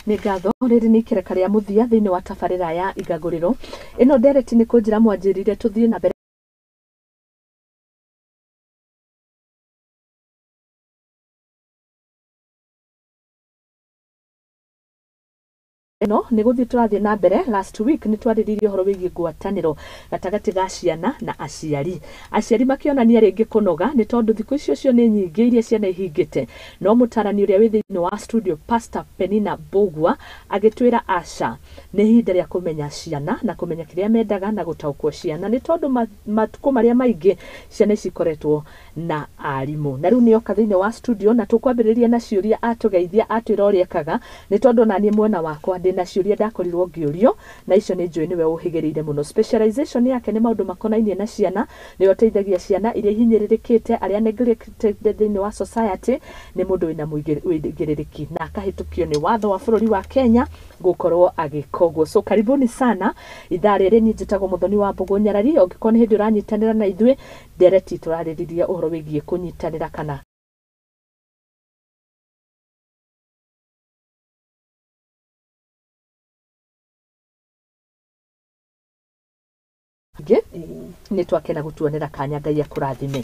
Nĩ ngatho. Rĩrĩ nĩ ikereka rĩa mũthia thĩinĩ wa tabarĩra ya igagũrĩro ĩno. Ndereti nĩ kũnjĩra mwanjĩrire tũthiĩ na mbere ĩno nĩ gũthiĩ tũrathiĩ na mbere. Last week nĩ twarĩrĩirie ũhoro wĩgiĩ ngwatanĩro gatagatĩ ga ciana na aciari, aciari makĩonania rĩngĩ kũnoga nĩ tondũ thikũ icio cio nĩ nyingĩ iria ciana ihingĩte. No mũtarani ũrĩa wĩ thĩinĩ wa studio, Pastor Penina Mbũgua, agĩtwĩra aca, nĩ ihinda rĩa kũmenya ciana na kũmenya kĩrĩa mendaga na gũtaũkwo ciana, nĩ tondũ matukũ marĩa maingĩ ciana ici ikoretwo na arimũ. Na rĩu nĩoka thĩinĩ wa studio na tũkwambĩrĩria na ciũria, atũgeithia, atwĩra ũrĩa ekaga, nĩ tondũ naniĩ mwena wakwa ndĩna ciũria ndakorirwo ngĩũrio na icio nĩ njũĩ nĩwe ũhĩgĩrĩire mũno. Specialization yake nĩ maũndũ makonainie na ciana, nĩwe ũteithagia ciana iria ihinyĩrĩrĩkĩte, arĩa neglected thĩinĩ wa society. Nĩ mũndũ wĩna ũigĩrĩrĩki na akahĩtũkio nĩ watho wa bũrũri wa Kenya gũkorwo agĩka ũguo. So karibuni sana ithaa rĩrĩ. Niĩ njĩtagwo Mũthoni wa Mbũgũ Nyarari. Ũngĩkorwo nĩ hĩndĩ ũranyitanĩra na ithuĩ, ndereti tũrarĩrĩria ũhoro wĩgiĩ kũnyitanĩra kana ingĩ. Nĩ twakena gũtuonera kanya. Ngai akũrathime.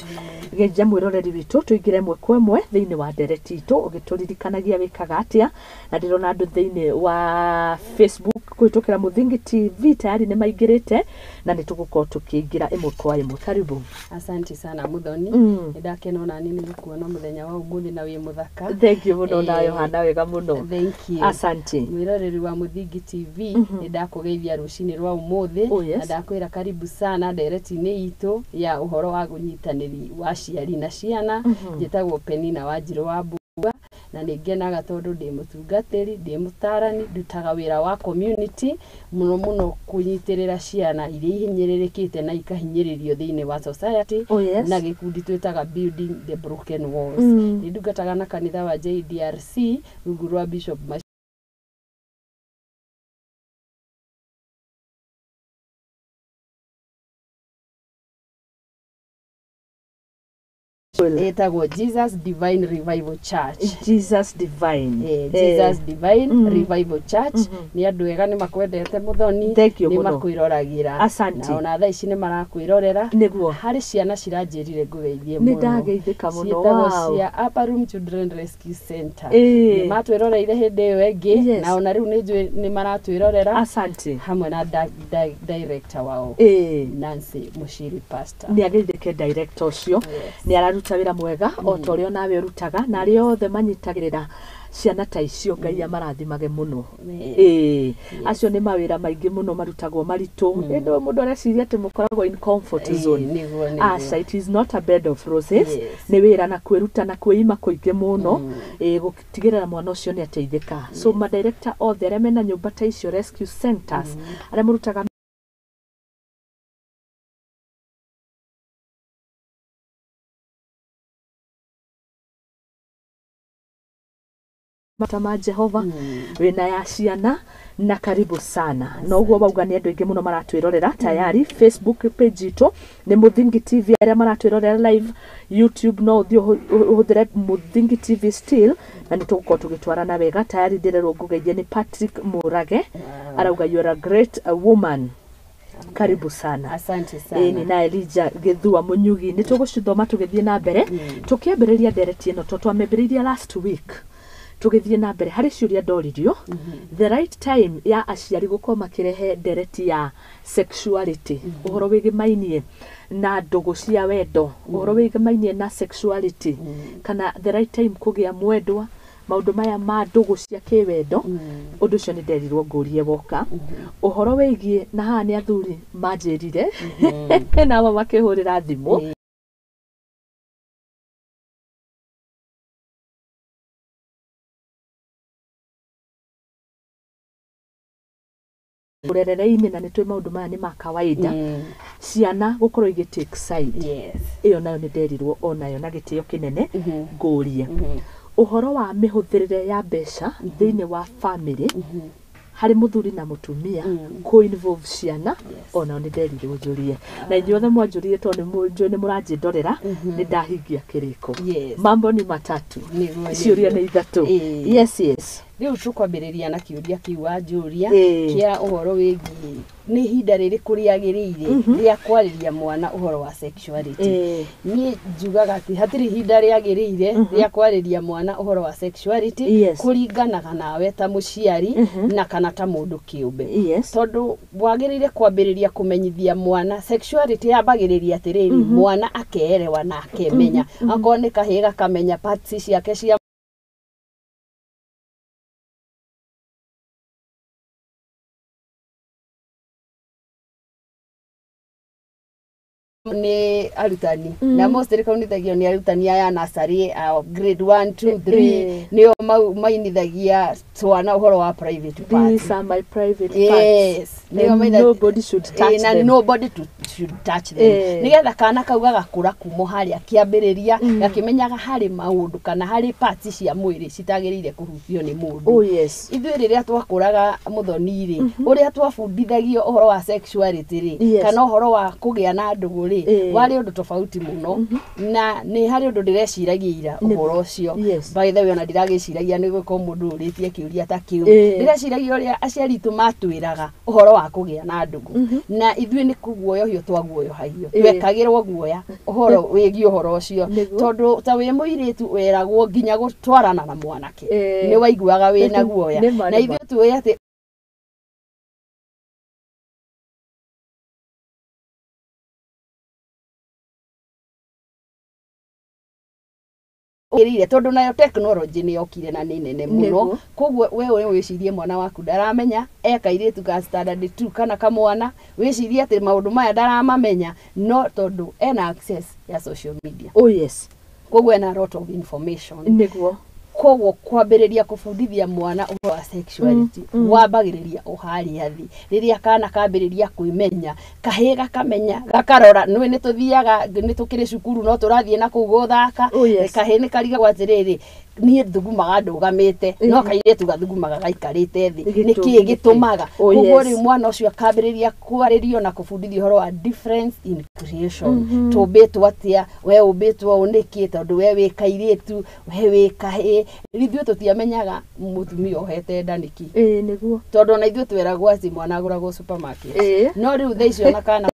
Geja mwĩroreri witũ, tũingĩre ĩmwe kwa ĩmwe thĩinĩ wa ndereti itũ, ũgĩtũririkanagia wĩkaga atĩa. Na ndĩrona andũ thĩinĩ wa Facebook kũhĩtũkĩra Mũthingi TV tayari nĩ maingĩrĩte na nĩ tũgũkorwo tũkĩingĩra ĩmwe kwa ĩmwe. Karibu. Asante sana, Muthoni. Nĩ ndakena ona niĩ nĩ gũkuona mũthenya wa ũmũthĩ na wĩ mũthaka. Thank you mũno nawe, ũhana wega mũno. Thank you. Asante. Mwĩroreri wa Mũthingi TV, nĩ ndakũgeithia rũcinĩ rwa ũmũthĩ na ndakwĩra karibu sana ndereti-inĩ itũ ya ũhoro wa ũnyitanĩri wa aciari na ciana. Njĩtagwo Penina Wanjirũ wa Mbũgua na nĩ ngenaga tondũ ndĩ mũtungatĩri, ndĩ mũtarani, ndutaga wĩra wa community mũno mũno kũnyitĩrĩra ciana iria ihinyĩrĩrĩkĩte na ikahinyĩrĩrio thĩinĩ wa society na gĩkundi twĩtaga Building the Broken Walls. Nĩ ndungataga na kanitha wa JDRC rungu rwa Bishop ĩtagwo Jesus Divine Revival Church. Jesus Divine. Jesus Divine Revival Church. Nĩ andũ ega, nĩ makwendete, Mũthoni. Thank you nĩ mũno. Makwĩroragĩra. Asante. Na ona thaa ici nĩ marakwĩrorera. Nĩguo. Harĩ ciana ciranjĩrire ngũgeithie Nĩ mũno. ndageithĩka mũno. Ciĩtagwo cia Upper Room Children Rescue Center. Nĩ matwĩroreire hĩndĩ ĩyo ĩngĩ na ona rĩu nĩ njũĩ nĩ maratwĩrorera Asante. hamwe na director wao, Nancy Mushiri, pastor. Nĩ ageithĩke director ũcio. Nĩ araruta wĩra mwega o ta ũrĩa onawe ũrutaga, na arĩa othe manyitagĩrĩra ciana ta icio, Ngai amarathimage mũno. Amen. Ĩĩ, acio nĩ mawĩra maingĩ mũno marutagwo maritũ, ĩndĩ mũndũ areciria atĩ mũkoragwo in comfort zone. Nĩguo, nĩguo. Aca, it is not a bed of roses. Nĩ wĩra na kwĩruta na kwĩima kũingĩ mũno, ĩĩ, gũtigĩrĩra mwana ũcio nĩ ateithĩka. So madirector othe arĩa mena nyũmba ta icio, rescue centers, arĩa mũrutaga mata ma Jehova, wĩna ya ciana, na karibu sana. Na ũguo wauga nĩ andũ aingĩ mũno maratwĩrorera tayari. Facebook page itũ nĩ Mũthingi TV, arĩa maratwĩrorera live. YouTube no ũthiĩ ũhũthĩre Mũthingi TV still, na nĩ tũgũkorwo tũgĩtwarana wega. Tayari ndĩrerwo ngũgeithie nĩ Patrick Mũrage, arauga you are a great woman, karibu sana. Asante sana. Ĩni na Elijah Gĩthua Mũnyugi. Nĩ tũgũcithoma tũgĩthiĩ na mbere. Tũkĩambĩrĩria ndereti ĩno, to twamĩambĩrĩirie last week, tũgĩthiĩ na mbere harĩ ciũria ndoririo, the right time ya aciari gũkorwo makĩrehe ndereti ya sexuality, ũhoro wĩgĩmainie na ndũgũ cia wendo, ũhoro wĩgĩmainie na sexuality, kana the right time kũgĩa mwendwa, maũndũ maya ma ndũgũ cia kĩwendo. Ũndũ ũcio nĩ nderirwo ngũrie woka ũhoro wĩgiĩ, na haha nĩ athuri manjĩrire nao makĩhũrĩra thimũ. Rũrerere-inĩ, na nĩ tũĩ maũndũ maya nĩ ma kawaida, ciana gũkorwo igĩ take side. Ĩyo nayo nĩ nderirwo onayo na gĩtĩo kĩnene ngũrie ũhoro wa mĩhũthĩrĩre ya mbeca thĩinĩ wa family harĩ mũthuri na mũtumia, kũ involve ciana. Onao nĩ nderirwo njũrie, na inyuothe mwanjũrie, tondũ nĩ njũĩ nĩ mũranjĩndorera, nĩ ndahingia kĩrĩko. Mambo ni matatu. Nĩguo, Ciũria nĩguo. nĩ ithatũ. Yes. Rĩu tũkwambĩrĩria na kĩũria kĩu wanjũria kĩa ũhoro wĩgiĩ nĩ ihinda rĩrĩkũ rĩagĩrĩire rĩa kwarĩria mwana ũhoro wa sexuality. Niĩ njugaga atĩ hatirĩ ihinda rĩagĩrĩire rĩa kwarĩria mwana ũhoro wa sexuality. Kũringanaga nawe ta mũciari na kana ta mũndũ kĩũmbe. Tondũ wagĩrĩire kwambĩrĩria kũmenyithia mwana sexuality yambagĩrĩria atĩrĩrĩ, mwana akeerewa na akemenya. Akorwo nĩ kahĩĩ gakamenya parts ciake cia nĩ arutani, na mostly kaunithagio nĩ arutani aya nursery, grade 1 2 3, nĩo mainithagia twana ũhoro wa private parts. These are my private parts. Yes. And nobody should touch na them. Nobody should touch them. Nĩgetha kana kau gagakũra kuma harĩa kĩambĩrĩria gakĩmenyaga harĩ maũndũ kana harĩ parts cia mwĩrĩ citagĩrĩire kũhutio nĩ mũndũ. Oh yes. Ithuĩ rĩrĩa twakũraga mũthoni rĩ, ũrĩa twabundithagio ũhoro wa sexuality rĩ, kana ũhoro wa kũgĩa na ndũgũ rĩ, warĩ ũndũ tofauti mũno. Na nĩ harĩ ũndũ ndĩreciragia ira ũhoro ũcio. By the way, ona ndiragĩciragia nĩ gũkorwo mũndũ ũrĩtie kĩũria ta kĩu. Ndĩreciragia ũrĩa aciari aitũ matwĩraga ũhoro wa kũgĩa na ndũgũ, na ithuĩ nĩ kũguoyohio twaguoyohagio, twekagĩrwo guoya ũhoro wĩgiĩ ũhoro ũcio. Tondũ ta wĩ mũirĩtu weragwo nginya gũtwarana na mwanake nĩ waiguaga wĩna guoya. Na ithuĩ tũĩ atĩ ĩrĩire, tondũ nayo technology nĩ yokire na nĩ nene mũno. Koguo we wĩcirie mwana waku ndaramenya, e kairĩtu ka standard 2 kana kamwana, wĩcirie atĩ maũndũ maya ndaramamenya, no tondũ ena access ya social media. Oh yes. Koguo ena lot of information. Koguo kwambĩrĩria kũbundithia mwana ũhoro wa sexuality wambagĩrĩria o harĩa thĩ, rĩrĩa kana kambĩrĩria kwĩmenya, kahĩĩ gakamenya, gakarora nĩ nĩ tũthiaga, nĩ tũkĩrĩ cukuru, no tũrathiĩ na kũu gũthaka. Oh, yes. Kahĩĩ nĩ karigagwo atĩrĩrĩ, niĩ thugumaga ndũgamĩte, no kairĩtu gathugumaga gaikarĩte thĩ. Nĩ kĩĩ gĩtũmaga? Koguo rĩu mwana ũcio akambĩrĩria kwarĩrio na kũbundithio ũhoro wa difference in creation. Tũmbĩtwo atĩa? We ũmbĩtwo ũũ nĩkĩ? Tondũ we wĩ kairĩtu, we wĩ kahĩĩ. Ithuĩ tũtiamenyaga mũtumia ohete nda nĩkĩ. Ĩĩ nĩguo. Tondũ ona ithuĩ tweragwo atĩ mwana agũragwo supermarket. No rĩu thaa ici ona kana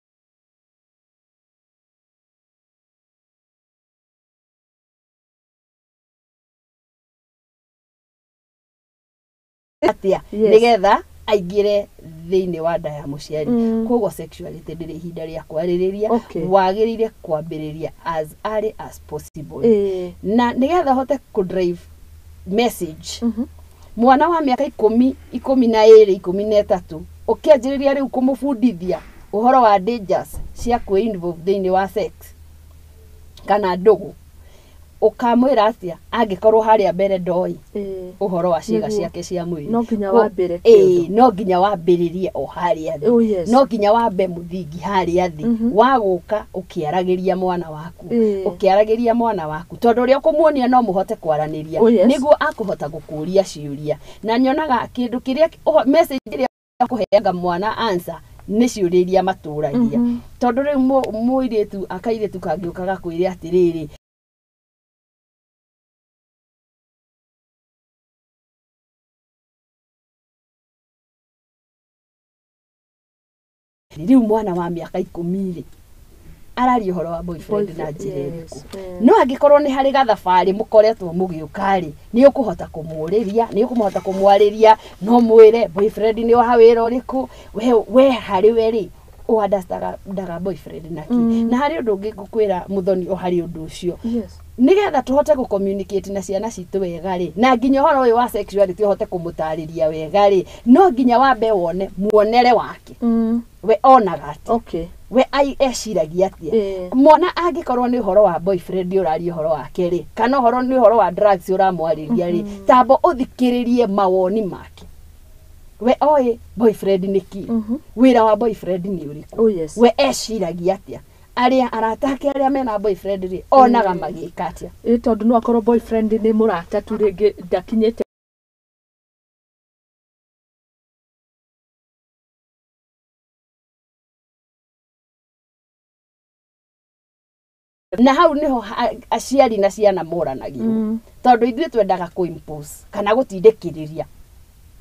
atĩa nĩgetha aingĩre thĩinĩ wa nda ya mũciari. Koguo sexuality ndĩrĩ ihinda rĩa kwarĩrĩria. Wagĩrĩire kwambĩrĩria as early as possible, na nĩgetha ũhote kũ drive message mwana wa mĩaka 10, 12, 13, ũkĩanjĩrĩria rĩu kũmũbundithia ũhoro wa dangers cia kwĩ involve thĩinĩ wa sex kana ndũgũ, ũkamwĩra atĩa angĩkorwo harĩa mbere ndoĩ ũhoro wa ciĩga ciake cia mwĩrĩ? No nginya wambĩre kĩũndũ. No nginya wambĩrĩrie o harĩa thĩ. Oh yes. No nginya wambe mũthingi harĩa thĩ wa gũka ũkĩaragĩria mwana waku, ũkĩaragĩria mwana waku, tondũ ũrĩa ũkũmuonia no mũhote kwaranĩria. Oh, yes. Nĩguo akũhota gũkũria ciũria. Na nyonaga kĩndũ kĩrĩa message ĩrĩa kũheaga mwana answer nĩ ciũria iria matũragia. Tondũ rĩu mũirĩtu akairĩtu kangĩũka gakwĩre atĩrĩrĩ, rĩu mwana wa mĩaka 10 rĩ, araria ũhoro wa boyfriend na njĩra ĩrĩkũ? No angĩkorwo nĩ harĩ gathabarĩ mũkoretwo mũgĩũka rĩ, nĩ ũkũhota kũmũrĩria, nĩ ũkũhota kũmwarĩria, no mwĩre boyfriend nĩ wa wĩra ũrĩkũ, we harĩ we rĩ, ũandaga boyfriend naki. Na harĩ ũndũ ũngĩ ngũkwĩra mũthoni o harĩ ũndũ ũcio. Nĩgetha tũhote gũ communicate na ciana citũ wega rĩ, na nginya ũhoro ũyũ wa sexuality ũhote kũmũtarĩria wega rĩ, no nginya wambe wone muonere wake. We onaga atĩa? We eciragia atĩa? Mwana angĩkorwo nĩ ũhoro wa boyfriend ũraria ũhoro wake rĩ, kana ũhoro nĩ ũhoro wa drugs ũramwarĩria rĩ, tambo ũthikĩrĩrie mawoni make. We oĩ boyfriend nĩ kĩ? Wĩra wa boyfriend nĩ ũrĩkũ? Oh yes. We eciragia atĩa? Arĩa arata ake arĩa mena boyfriend rĩ, onaga magĩka atĩa? Ĩ tondũ no akorwo boyfriend nĩ mũrata tu, rĩngĩ ndakinyĩte. Na hau niho aciari na ciana moranagio, tondũ ithuĩ twendaga kũ impose kana gũtindĩkĩrĩria.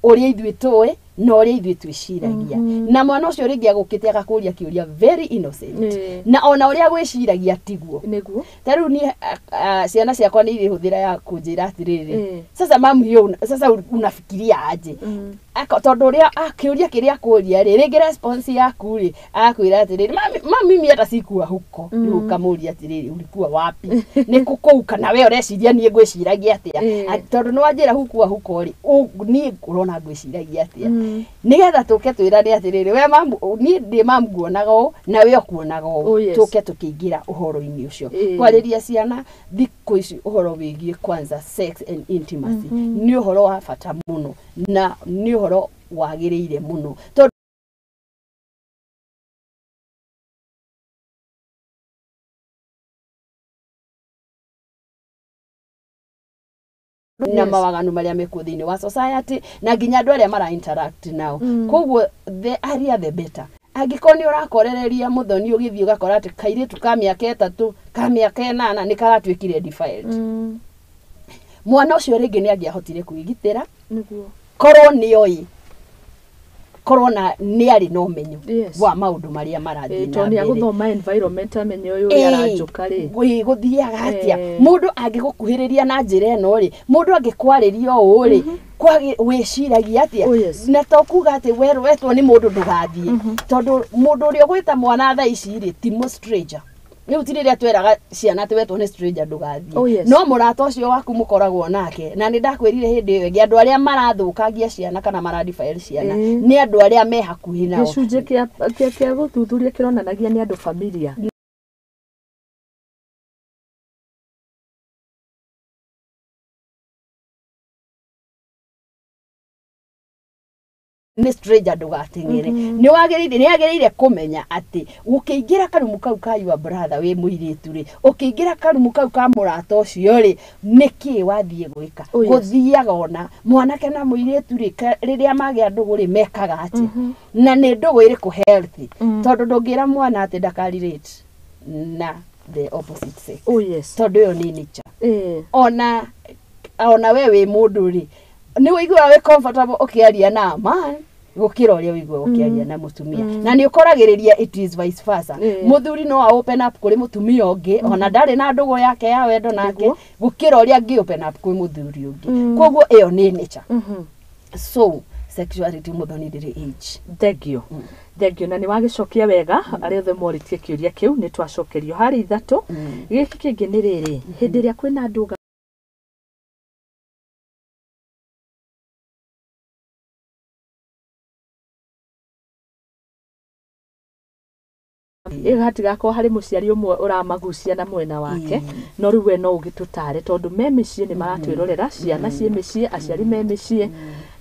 Ũrĩa ithuĩ tũĩ na ũrĩa ithuĩ twĩciragia. Na mwana ũcio rĩngĩ agũkĩte agakũria kĩũria very innocent. Na ona ũrĩa gwĩciragia tiguo. Nĩguo. Ta rĩu niĩ ciana ciakwa nĩ irĩhũthĩra ya kũnjĩra atĩrĩrĩ, sasa mamu hiyo sasa unafikiria aje? Tondũ ũrĩa kĩũria kĩrĩa akũria rĩ, rĩngĩ response yaku rĩ, akwĩra atĩrĩrĩ, mami mimi hata sikuwa huko. Rĩu ũkamũria atĩrĩrĩ, ulikuwa wapi? Nĩ kũ kũu kana we ũreciria niĩ ngwĩciragia atĩa? Tondũ nĩ wanjĩra hukuwa huko rĩ, niĩ ũrona ngwĩciragia atĩa? Nĩgetha tũke twĩrane atĩrĩrĩ, we mamu, niĩ ndĩ mamu nguonaga ũũ na we ũkuonaga ũũ, tũke tũkĩingĩra ũhoro-inĩ ũcio. Kwarĩria ciana thikũ ici ũhoro wĩgiĩ kwanza sex and intimacy nĩ ũhoro wa bata mũno na nĩ ũhoro wagĩrĩire mũno tondũ na mawaganu marĩa mekuo thĩinĩ wa society na nginya andũ arĩa mara interact nao. Koguo the earlier the better. Angĩkorwo nĩ ũrakorereria mũthoni ũgĩthiĩ ũgakora atĩ kairĩtu ka mĩaka 3 ka mĩaka 8 nĩ karatuĩkire defiled. Mwana ũcio rĩngĩ nĩ angĩahotire kwĩgitĩra nĩguo korwo nĩ oĩ, korwo na nĩ arĩ na ũmenyo wa maũndũ marĩa marathiĩ na mbere. Tondũ nĩ agũthoma environment amenye ũyũ ũrĩa aranjũka rĩ, gũthiaga atĩa. Mũndũ angĩgũkuhĩrĩria na njĩra ĩno rĩ, mũndũ angĩkwarĩria ũũ rĩ, wĩciragia atĩa? Na to kuga atĩ wetwo nĩ mũndũ ndũgathiĩ, tondũ mũndũ ũrĩa ũgwĩta mwana thaa ici rĩ ti mũ stranger. Rĩu ti rĩrĩa tweraga ciana atĩ wetwo nĩ stranger ndũgathiĩ, no mũrata ũcio waku mũkoragwo nake. Na nĩ ndakwĩrire hĩndĩ ĩyo ĩngĩ, andũ arĩa marathũkangia ciana kana maradefile ciana nĩ andũ arĩa me hakuhĩ nao. Gĩcunjĩ kĩa gũthuthuria kĩronanagia nĩ andũ familia. Nĩ stranger ndũgateng'ere. Nĩ wagĩrĩire, nĩ agĩrĩire kũmenya atĩ ũkĩingĩra karumu kau ka your brother wĩ mũirĩtu rĩ, ũkĩingĩra karumu kau ka mũrata ũcio rĩ, nĩkĩ wathiĩ gwĩka? Gũthiaga ona mwanake na mũirĩtu rĩ, rĩrĩa magĩa ndũgũ rĩ, mekaga atĩa? Na nĩ ndũgũ ĩrĩkũ healthy? Tondũ ndũngĩra mwana atĩ ndakarelate na the opposite sex. Tondũ ĩyo nĩ nature. Ona we wĩ mũndũ rĩ, nĩ ũiguaga wĩ comfortable ũkĩaria na man gũkĩra ũrĩa ũiguaga ũkĩaria na mũtumia. Na nĩ ũkoragĩrĩria it is vice versa. Mũthuri no a open up kũrĩ mũtumia ũngĩ ona ndarĩ na ndũgũ yake ya wendo nake gũkĩra ũrĩa angĩ open up kwĩ mũthuri ũngĩ. Koguo ĩyo nĩ nature. So sexuality mũthoni ndĩrĩ age. Thank you. Thank you. Na nĩ wagĩcokia wega arĩa othe morĩtie kĩũria kĩu nĩ twacokerio harĩ ithatũ. Gĩkĩ kĩngĩ nĩ rĩrĩ, hĩndĩ ĩrĩa kwĩna ndũga hatigakorwo harĩ mũciari ũmwe ũramagucia na mwena wake, no rĩu we no ũgĩtũtare tondũ me mĩciĩ nĩ maratwĩrorera, ciana ciĩ mĩciĩ, aciari me mĩciĩ,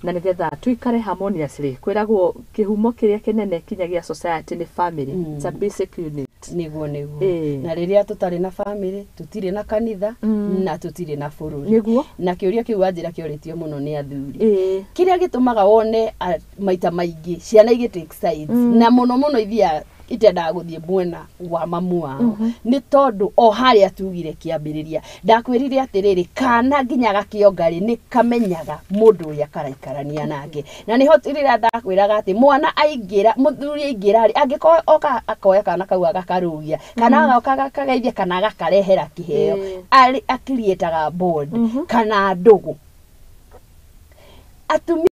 na nĩgetha tuikare harmoniously. Kwĩragwo kĩhumo kĩrĩa kĩnene kinya gĩa society nĩ family. It's a basic unit. Nĩguo nĩguo. Na rĩrĩa tũtarĩ na family, tũtirĩ na kanitha na tũtirĩ na bũrũri. Nĩguo. Na kĩũria kĩu wanjĩra kĩorĩtio mũno nĩ athuri. Kĩrĩa gĩtũmaga wone maita maingĩ ciana igĩ take sides na mũno mũno ithiaga itendaga gũthiĩ mwena wa mamu wao nĩ tondũ o harĩa tugire kĩambĩrĩria ndakwĩrire atĩrĩrĩ, kana nginya gakĩonga rĩ nĩ kamenyaga mũndũ ũrĩa karaikarania nake. Na nĩho rĩrĩa ndakwĩraga atĩ mwana aingĩra, mũthuri aingĩra rĩ, angĩkorwo oka akoya kana kau agakarũgia kana agoka agakageithia kana agakarehera kĩheo, arĩ akiriĩtaga bond kana ndũgũ. Atumia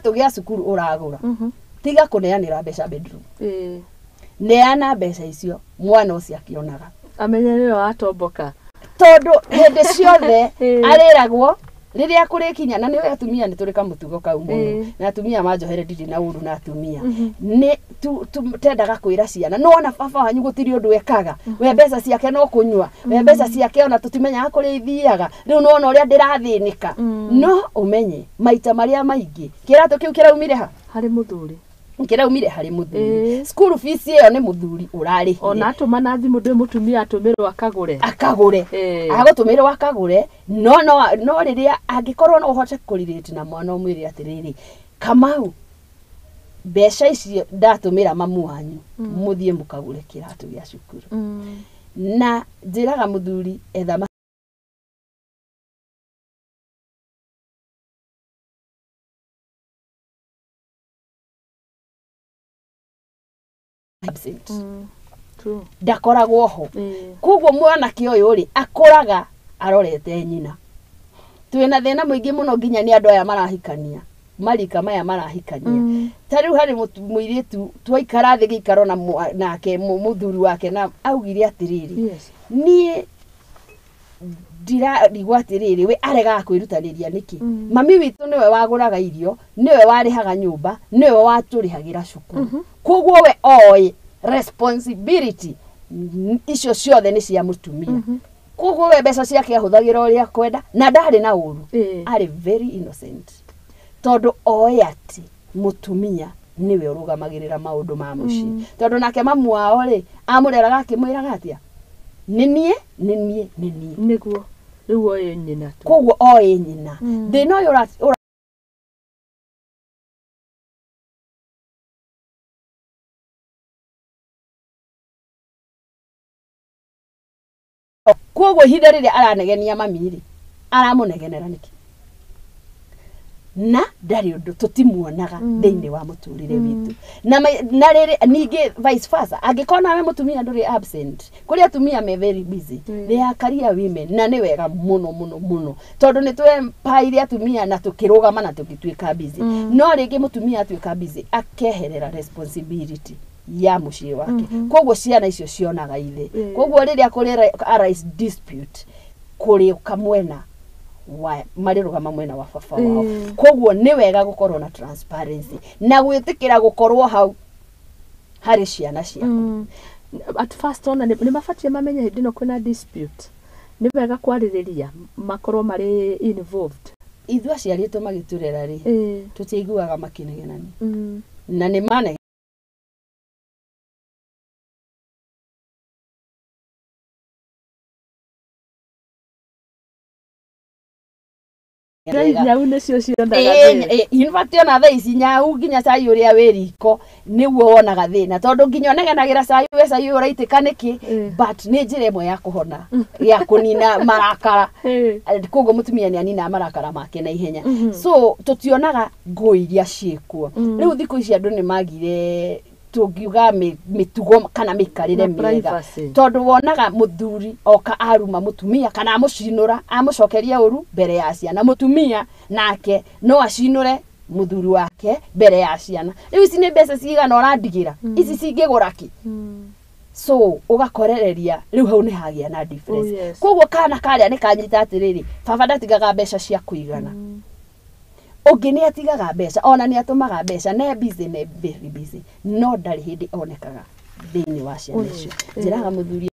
gĩa cukuru ũragũra, tiga kũneanĩra mbeca bedroom. Neana mbeca icio mwana ũcio akĩonaga, amenye nĩwe watomboka, tondũ hĩndĩ ciothe arĩragwo rĩrĩa kũrĩkinya. Na nĩwe atumia nĩ tũrĩ kamũtugo kau mũno, na atumia manjohere ndirĩ na ũru na atumia nĩ tendaga kwĩra ciana no ona baba wanyu gũtirĩ ũndũ ekaga, we mbeca ciake no kũnyua, we mbeca ciake ona tũtimenyaga kũrĩa ithiaga, rĩu nĩwona ũrĩa ndĩrathĩnĩka. No ũmenye maita marĩa maingĩ kĩratũ kĩu kĩraumire ha? Harĩ mũthuri. Kĩraumire harĩ mũthuri. School fees ĩyo nĩ mũthuri ũrarĩhire. Ona atũma na thimũ ndĩ mũtumia atũmĩrwo akagũre. Akagũre. Agũtũmĩrwo akagũre. No no no rĩrĩa angĩkorwo no ũhote kũrelate na mwana ũmwĩre atĩrĩrĩ, Kamau, Mbeca icio ndatũmĩra mamu wanyu, mũthiĩ mũkagũre kĩratũ gĩa cukuru. Na njĩraga mũthuri etha absent. Ndakoragwo ho. Koguo mwanake ũyũ rĩ akũraga arorete nyina. Twĩna thĩna mũingĩ mũno nginya nĩ andũ aya marahikania, marika maya marahikania. Ta rĩu harĩ mũirĩtu twaikara thĩ gĩikaro na nake mũthuri wake na augire atĩrĩrĩ, niĩ ndirarigwo atĩrĩrĩ, we aregaga kwĩrutanĩria nĩkĩ? Mami witũ nĩwe wagũraga irio, nĩwe warĩhaga nyũmba, nĩwe watũrĩhagĩra cukuru. Koguo we oĩ responsibility icio ciothe nĩ cia mũtumia. Koguo we mbeca ciake ahũthagĩra ũrĩa kwenda na ndarĩ na ũru. Arĩ very innocent. Tondũ oĩ atĩ mũtumia nĩwe ũrũgamagĩrĩra maũndũ ma mũciĩ. Tondũ nake mamu wao rĩ amũreraga akĩmwĩraga atĩa? Nĩ niĩ, nĩ niĩ, nĩ niĩ. Nĩguo rĩu oĩ nyina tu. Koguo oĩ nyina. Thĩna ũyũ koguo ihinda rĩrĩa aranegenia mami rĩ, aramũnegenera nĩkĩ? Na ndarĩ ũndũ tũtimuonaga thĩinĩ wa mũtũrĩre witũ. Na rĩrĩ ningĩ vice versa, angĩkorwo nawe mũtumia ndũrĩ absent, kũrĩ atumia me very busy, they are career women, na nĩ wega mũno mũno mũno tondũ nĩ twempaire atumia na tũkĩrũgama na tũgĩtuĩka busy. No rĩngĩ mũtumia atuĩka busy akeherera responsibility ya mũciĩ wake. Koguo ciana icio cionaga ithe. Koguo rĩrĩa kũrĩ arise dispute, kũrĩ kamwena wa marĩrũgama mwena wa baba wao. Koguo nĩ wega gũkorwo na transparency na gwĩtĩkĩra gũkorwo hau harĩ ciana ciaku. At first ona nĩ mabatie mamenye hĩndĩ ĩno kwĩna dispute, nĩ wega kwarĩrĩria makorwo marĩ involved. Ithuĩ aciari aitũ magĩtũrera rĩ, tũtiaiguaga makĩnegenania. Na nĩ mane nyau nĩcio cionaga thĩna. In fact ona thaa ici nyau nginya cai ũrĩa wĩ riko nĩguo wonaga thĩna, tondũ nginya ũnegenagĩra cai we cai ũyũ ũraitĩka nĩkĩ, but nĩ njĩra ĩmwe ya kũhona ya kũnina marakara. Koguo mũtumia nĩ aninaga marakara make na ihenya. So tũtionaga ngũĩ iria ciĩkuo. Rĩu thikũ ici andũ nĩ magire tũngiuga mĩtugo kana mĩikarĩre mĩega, tondũ wonaga mũthuri oka aruma mũtumia kana amũcinũra amũcokeria ũru mbere ya ciana, mũtumia nake no acinũre mũthuri wake mbere ya ciana. Rĩu ici nĩ mbeca cigana ũrandigĩra, ici cingĩgũra kĩ? So ũgakorereria rĩu hau nĩ hagĩa na difference. Koguo kana karĩa nĩ kanyita atĩrĩrĩ, baba ndatigaga mbeca cia kũigana. Ũngĩ nĩ atigaga mbeca, ona nĩ atũmaga mbeca, ne busy, ne very busy, no ndarĩ hĩndĩ onekaga thĩinĩ wa ciana icio. Njĩraga mũthuri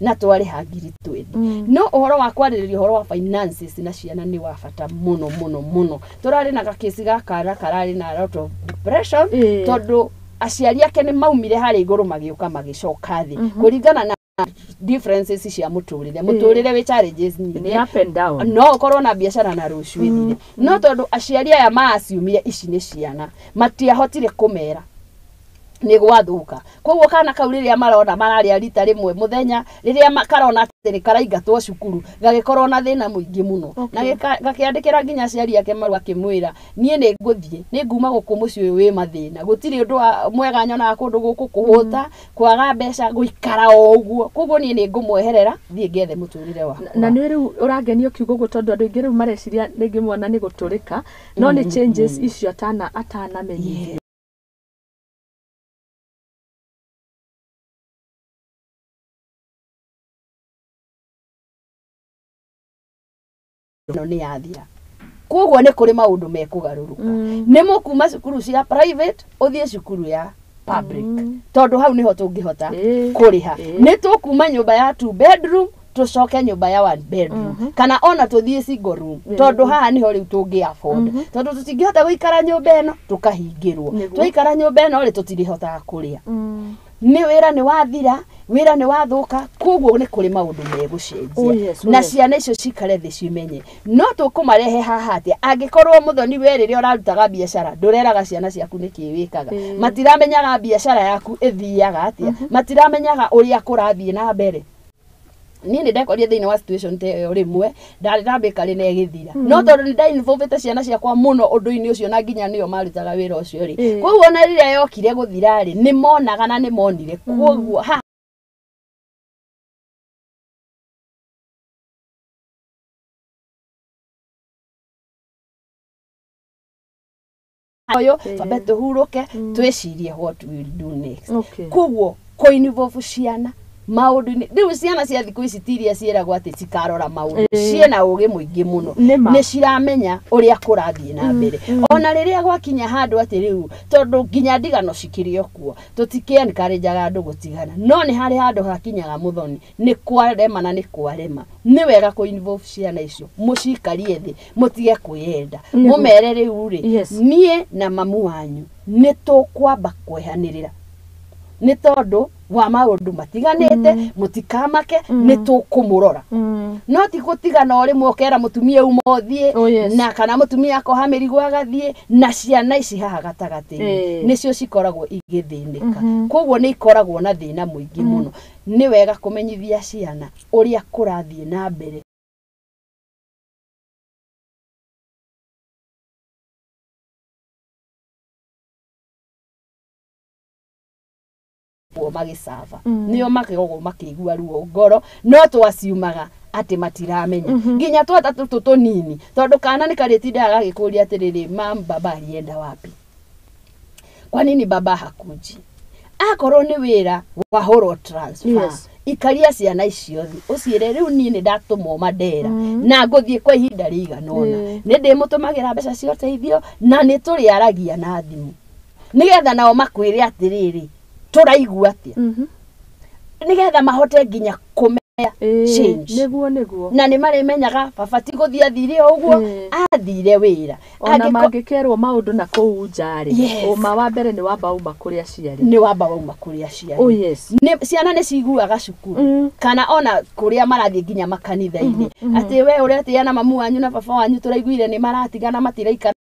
na twarĩha 20,000. No ũhoro wa kwarĩrĩria ũhoro wa finances na ciana nĩ wa bata mũno mũno mũno. Tũrarĩ na gakĩci ga kana kararĩ na lot of depression, tondũ aciari ake nĩ maumire harĩa igũrũ magĩũka magĩcoka thĩ kũringana na differences cia mũtũrĩre. Mũtũrĩre wĩ challenges nyingĩ, up and down. No ũkorwo na biacara na rũciũ ĩthire. No tondũ aciari aya maasiumire ici nĩ ciana, matiahotire kũmera nĩ gwathũka. Koguo kana kau rĩrĩa marona mararĩa rita rĩmwe mũthenya, rĩrĩa karona atĩ nĩ karaingatwo cukuru, gagĩkorwo na thĩna mũingĩ mũno. Na gakĩandĩkĩra nginya aciari ake marũa akĩmwĩra, niĩ nĩ ngũthiĩ, nĩ nguma gũkũ mũciĩ ũyũ wĩ mathĩna, gũtirĩ ũndũ mwega nyonaga kũndũ gũkũ, kũhũta, kwaga mbeca, gũikara o ũguo, koguo niĩ nĩ ngũmweherera thiĩ ngethe mũtũrĩre wakwa. Na nĩ rĩu ũrangenio kiugo ũguo, tondũ andũ aingĩ rĩu mareciria rĩngĩ mwana nĩ gũtũrĩka, no nĩ changes icio atanamenyithio. No nĩ yathira. Koguo nĩ kũrĩ maũndũ mekũgarũrũka. Nĩ mũkuma cukuru cia private ũthiĩ cukuru ya public, tondũ hau nĩho tũngĩhota kũrĩha. Nĩ tũkuma nyũmba ya 2 bedroom Tũcoke nyũmba ya one bedroom kana ona tũthiĩ single room, tondũ haha nĩho rĩu tũngĩ afford, tondũ tũtingĩhota gũikara nyũmba ĩno tũkahingĩrwo. Twaikara nyũmba ĩno rĩ, tũtirĩhotaga kũrĩa. Nĩ wĩra nĩ wathira, wĩra nĩ wathũka, koguo nĩ kũrĩ maũndũ megũcenjia. Na ciana icio cikare thĩ cimenye no tũkũmarehe haha atĩa angĩkorwo mũthoni we rĩrĩa ũrarutaga biacara ndũreraga ciana ciaku nĩkĩ wĩkaga. Matiramenyaga biacara yaku ĩthiaga atĩa, matiramenyaga ũrĩa kũrathiĩ na mbere. Niĩ nĩ ndekorire thĩinĩ wa situation ta ĩyo rĩmwe, ndarĩ na bakery na ĩgĩthira, no tondũ nĩ ndainvolvĩte ciana ciakwa mũno ũndũ-inĩ ũcio na nginya nĩo marutaga wĩra ũcio rĩ, koguo ona rĩrĩa yokire gũthira rĩ, nĩ monaga na nĩ monire koguo ha ũyũ twambe tũhurũke, twĩcirie what we will do next. Koguo kũ-involve ciana maũndũ-inĩ, rĩu ciana cia thikũ ici ti iria ciĩragwo atĩ cikarora maũndũ, ciĩna ũgĩ mũingĩ mũno. Nĩ ma. Nĩ ciramenya ũrĩa kũrathiĩ na mbere, ona rĩrĩa gwakinya handũ atĩ rĩu tondũ nginya ndigano cikĩrĩ o kuo, tũtikĩ encourage-aga andũ gũtigana, no nĩ harĩ handũ hakinyaga mũthoni nĩ kwarema na nĩ kwarema. Nĩ wega kũ involve ciana icio, mũcikarie thĩ, mũtige kwĩyenda, mũmere rĩu rĩ, niĩ na mamu wanyu nĩ tũkwamba kwehanĩrĩra nĩ tondũ wa maũndũ matiganĩte, mũtikamake, nĩ tũkũmũrora. No ti gũtigana o rĩmwe ũkera mũtumia uma ũthiĩ, na kana mũtumia akoha mĩrigo agathiĩ na ciana ici haha gatagatĩ-inĩ, nĩcio cikoragwo igĩthĩnĩka. Koguo nĩ ikoragwo na thĩna mũingĩ mũno. Nĩ wega kũmenyithia ciana ũrĩa kũrathiĩ na mbere. Magĩcaba nĩo makoragwo makĩigua ruo ngoro, no twaciumaga atĩ matiramenya nginya twata tũtũ tũnini, tondũ kana nĩ karĩtindaga gagĩkũria atĩrĩrĩ, "Mam, baba alienda wapi? Kwa nini baba hakuji?" Akorwo nĩ wĩra wahũrwo transfer, ikaria ciana icio thĩ, ũciĩre rĩu niĩ nĩ ndatũmwo Mandera na ngũthiĩ kwa ihinda rĩigana ũna, nĩ ndĩmũtũmagĩra mbeca cia ũteithio na nĩ tũrĩaragia na thimũ, nĩgetha nao makwĩre atĩrĩrĩ, tũraigua atĩa, nĩgetha mahote nginya kũmenya change. Nĩguo. Na nĩ marĩmenyaga baba ti gũthiĩ athire o ũguo, athire wĩra. Ona mangĩkerwo maũndũ na kũu nja rĩ, ũma wa mbere nĩ wamba uma kũrĩ aciari. Nĩ wamba wauma kũrĩ aciari. Nĩ ciana nĩ ciguaga cukuru kana ona kũrĩa marathiĩ nginya makanitha-inĩ atĩ we ũretĩa na mamu wanyu na baba wanyu tũraiguire nĩ maratigana, matiraikara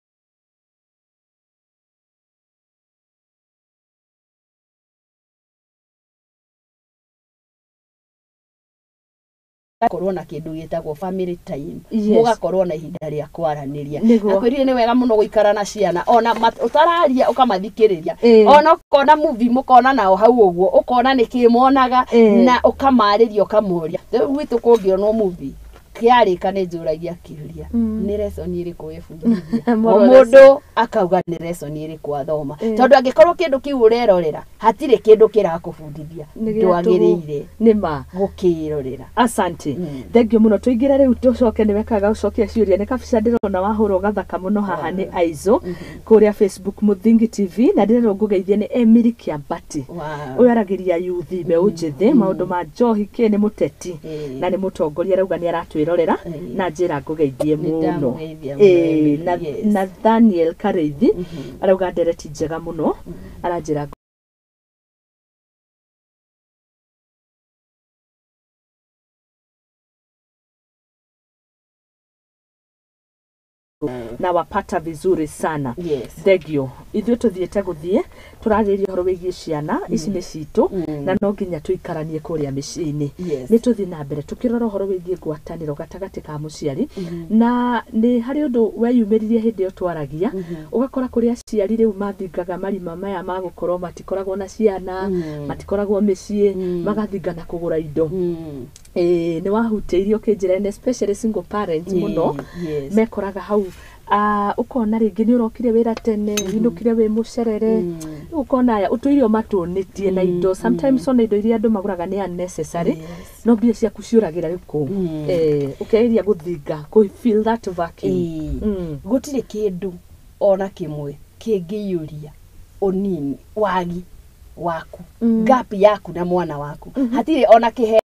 korwo na kĩndũ gĩtagwo family time, mũgakorwo na ihinda rĩa kwaranĩria. Akwĩrire nĩ wega mũno gũikara na ciana ona ũtararia ũkamathikĩrĩria, ona ũkona movie mũkona nao hau ũguo, ũkona nĩkĩ monaga, na ũkamarĩria, ũkamoria. Rĩu gwitũ kũngĩonwo movie kĩarĩka nĩ njũragia kĩũria, nĩ lesson ĩrĩkũ wĩbundithia? O Moral. Mũndũ akauga nĩ lesson ĩrĩkũ athoma, tondũ angĩkorwo kĩndũ kĩu ũrerorera hatirĩ kĩndũ kĩrakũbundithia, Nĩ gĩa tũhũ. ndwagĩrĩire Nĩ ma. gũkĩrorera. Asante, thank you mũno. Tũingĩre rĩu tũcoke nĩ wekaga gũcokia ciũria. Nĩ kabica ndĩrona wahũrwo gathaka mũno haha nĩ Aizo kũrĩa Facebook Mũthingi TV, na ndĩrerwo ngũgeithie nĩ Emily Kĩambati. Ũyũ aragĩria yuthi mbeũ njĩthĩ maũndũ ma njohi kĩ, nĩ mũteti na nĩ mũtongoria, arauga nĩ aratwĩrorera na njĩra ngũgeithie Nĩ mũno. ndamũgeithia mũno, Emily, Na, yes. na Daniel Kareithi arauga ndereti njega mũno, aranjĩra na wapata vizuri sana. Thengio. Ithuĩ tũthiĩte gũthiĩ tũrarĩrĩria ũhoro wĩgiĩ ciana ici nĩ citũ na no nginya tũikaranie kũrĩa mĩciĩ-inĩ. Nĩ tũthiĩ na mbere tũkĩrora ũhoro wĩgiĩ ngwatanĩro gatagatĩ ka mũciari, na nĩ harĩ ũndũ weyumĩririe hĩndĩ ĩyo twaragia, ũgakora kũrĩ aciari rĩu mathingaga marima maya ma gũkorwo matikoragwo na ciana, matikoragwo mĩciĩ, magathingana kũgũra indo. Ĩĩ, nĩ wahutĩirio ũkĩnjĩra and especially single parents mũno mekoraga hau. Ũkona rĩngĩ nĩ ũrokire wĩra tene, winũkire wĩ mũcerere. Rĩu ũkona aya ũtũire ũmatũnĩtie na indo, sometimes ona indo iria andũ magũraga nĩ unnecessary, no mbia ciaku ciũragĩra rĩu kũu. Ũkegeria gũthinga kũ fill that vacuum. Gũtirĩ kĩndũ ona kĩmwe kĩngĩiyũria ũnini wagi waku, gap yaku na mwana waku, hatirĩ ona kĩheo.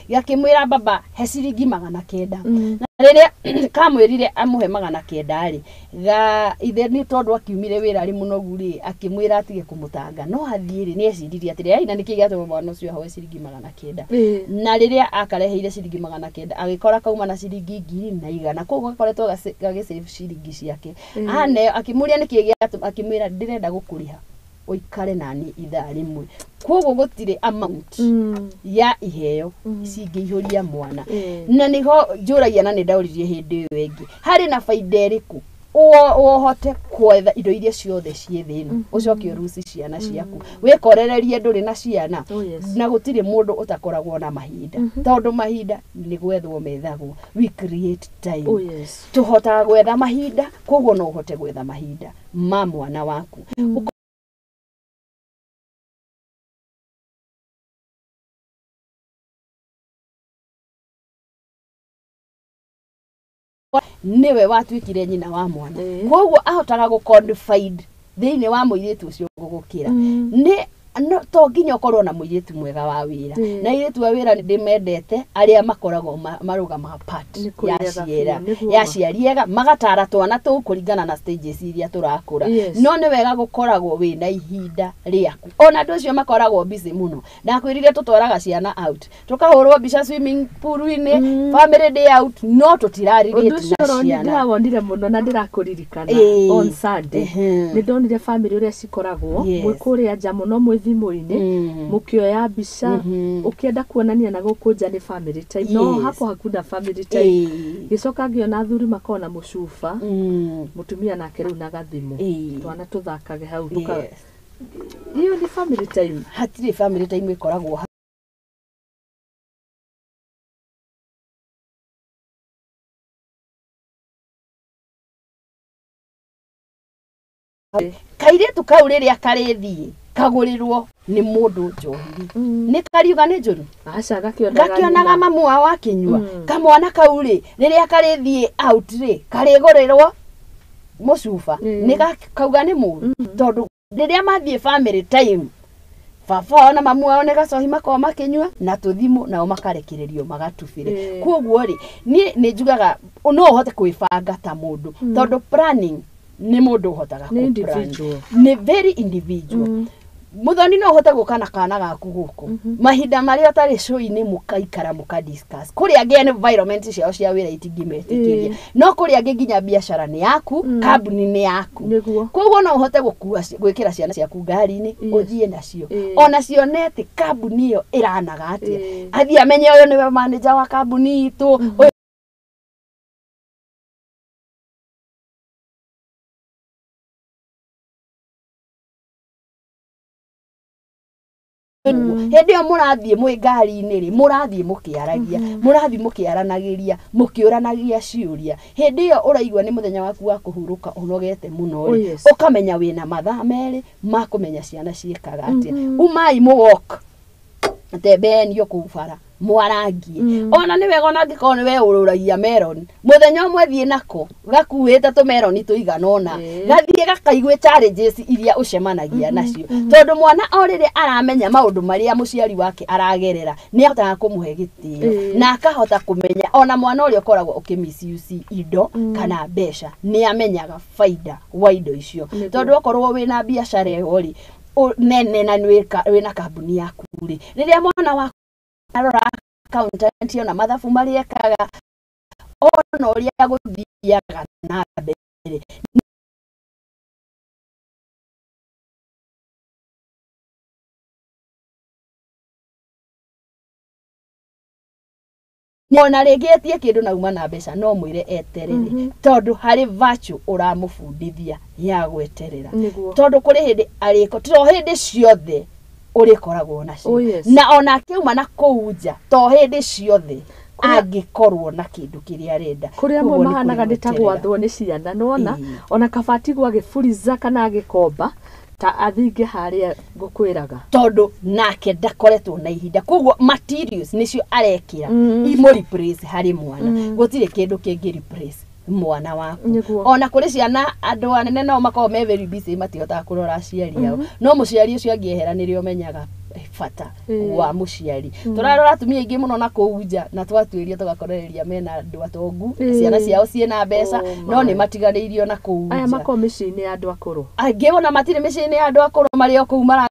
Gakĩmwĩra baba he ciringi 900. Na rĩrĩa kamwĩrire amũhe 900 rĩ, ga ithe nĩ tondũ akiumire wĩra arĩ mũnogu rĩ, akĩmwĩra atige kũmũtanga. No athiĩ rĩ, nĩ eciririe atĩrĩ, ai na nĩkĩ gĩatũma mwana ũcio ahoe ciringi 900. Na rĩrĩa akareheire ciringi 900 agĩkora kauma na ciringi 1,100. Koguo gakoretwo gagĩsave ciringi ciake. Aneo akĩmũria nĩkĩ gĩatũma, akĩmwĩra ndĩrenda gũkũrĩha ũikare nani ithaa rĩmwe. Koguo gũtirĩ amount ya iheo cingĩihũria mwana. Na nĩho njũragia na nĩ ndaũririe hĩndĩ ĩyo ĩngĩ, harĩ na baida ĩrĩkũ ũhote kwetha indo iria ciothe ciĩ thĩ ĩno, ũcoke ũruci ciana ciaku, wĩkorererie ndũrĩ na ciana. Oh, yes. Na gũtirĩ mũndũ ũtakoragwo na mahinda, tondũ mahinda nĩ gwethwo methagwo. We create time. Oh, yes. Tũhotaga gwetha mahinda, koguo no ũhote gwetha mahinda ma mwana waku. Nĩwe watuĩkire nyina wa mwana, koguo ahotaga gũ confide thĩinĩ wa mũirĩtu ũcio gũgũkĩra. Nĩ no to nginya ũkorwo na mũirĩtu mwega wa wĩra, na airĩtu a wĩra ndĩmendete arĩa makoragwo marũgamaga part Nĩ ya kũrĩaga ciera biũ, nĩguo ya ma. aciari ega, magatara twana tũu kũringana na stages iria tũrakũra. No nĩ wega gũkoragwo wĩna ihinda rĩaku. Ona andũ acio makoragwo busy mũno, ndakwĩrire tũtwaraga ciana out, tũkahũrwo mbica swimming pool-inĩ, family day out, no Ũndũ tũtirarĩrĩte ũcio na ũronire ciana. ndĩrawonire mũno na ndĩrakũririkana on Sunday. Nĩ ndonire family ũrĩa cikoragwo mwĩ kũrĩa nja mũno, mwĩ thimũ-inĩ, mũkĩoya mbica, ũkĩenda kuonania na gũkũ nja nĩ family time, no hapo hakuna family time. Gĩcoka ngĩona athuri makoragwo na mũcuba, mũtumia nake rĩu na gathimũ, twana tũthakage hau Hiyo nĩ family time? Hatirĩ family time ĩkoragwo. Kairĩtu kau rĩrĩa karĩthiĩ kagũrĩrwo nĩ mũndũ njohi rĩ, nĩ kariuga nĩ njũru? Aca, gakĩonaga Gakĩonaga nyina. mamu wao akĩnyua. Kamwana kau rĩ, rĩrĩa karĩthiĩ out rĩ, karĩgũrĩrwo mũcuba, nĩ kauga nĩ mũru? Tondũ rĩrĩa mathiĩ family time, baba wao na mamu wao nĩ gacohi makoragwo makĩnyua na tũthimũ, nao makarekererio magatubĩre. Koguo rĩ, niĩ nĩ njugaga no ũhote kwĩbanga ta mũndũ, tondũ planning nĩ mũndũ ũhotaga Nĩ kũ-plan. Individual. Nĩ very individual. Muthoni, no ũhote gũka na kana gaku gũkũ mahinda marĩa ũtarĩ show-inĩ, mũkaikara mũka discuss. Kũrĩ angĩ environment ciao cia wĩra itingĩmetĩkĩria, no kũrĩ angĩ nginya biacara nĩ yaku, kambuni nĩ yaku. Koguo no ũhote gũkua gwĩkĩra ciana ciaku ngari-inĩ, ũthiĩ nacio, ona cione atĩ kambuni ĩyo ĩranaga atĩa, athiĩ amenye ũyũ nĩwe manager wa kambuni itũ, ũyũ. Hĩndĩ ĩyo mũrathiĩ mwĩ ngari-inĩ rĩ, mũrathiĩ mũkĩaragia, mũrathiĩ mũkĩaranagĩria, mũkĩũranagia ciũria. Hĩndĩ ĩyo ũraigua nĩ mũthenya waku wa kũhurũka, ũnogete mũno Oh, rĩ, ũkamenya wĩna mathaa 2 ma kũmenya ciana ciĩkaga atĩa. Umai mũ walk, tembeanio kũu bara, mwarangie. Ona nĩ wega ona angĩkorwo nĩ we ũrũragia meroni, mũthenya ũmwe thiĩ nako gakuĩte tũmeroni tũigana ũna, gathiĩ gakaigue challenges iria ũcemanagia nacio, tondũ mwana o rĩrĩa aramenya maũndũ marĩa mũciari wake aragerera, nĩ ahotaga kũmũhe gĩtĩo na akahota kũmenya. Ona mwana ũrĩa ũkoragwo ũkĩ misuse indo kana mbeca nĩ amenyaga baida wa indo icio. Tondũ okorwo wĩna biacara ĩyo rĩ, nene na wĩna kambuni yaku rĩ, rĩrĩa mwana waku arora accountant, ona mathabu marĩa ekaga, ona ũrĩa gũthiaga na mbere, ona rĩngĩ etie kĩndũ na uma na mbeca, no mwĩre eterere, tondũ harĩ virtue ũramũbundithia ya gweterera. Tondũ kũrĩ hĩndĩ arĩko, to hĩndĩ ciothe ũrĩkoragwo nacio. Oh, yes. Na ona akiuma na kũu nja, to hĩndĩ ciothe angĩkorwo na kĩndũ kĩrĩa arenda. Kũrĩa amwe Koguo nĩ mahanaga kũrĩ nĩ ta gweterera. gwathwo nĩ ciana nona. Ona kaba atigwo agĩburiza kana agĩkomba ta athinge harĩa ngũkwĩraga. Tondũ nake ndakoretwo na ihinda, koguo materials nĩcio arekĩra imũ replace harĩ mwana. Gũtirĩ kĩndũ kĩngĩ replace mwana waku. Ona kũrĩ ciana, andũ anene no makorwo me very busy, matihotaga kũrora aciari ao, no mũciari ũcio angĩehera nĩrĩo ũmenyaga Bata wa mũciari. Tũrarora atumia aingĩ mũno na kũu nja na twatuĩria tũgakorereria mena andũ atongu, ciana ciao ciĩna mbeca, no nĩ matiganĩirio na kũu nja. Aya makoragwo mĩciĩ-inĩ ya andũ akũrũ. Angĩ ona matirĩ mĩciĩ-inĩ ya andũ akũrũ, marĩ o kũu mara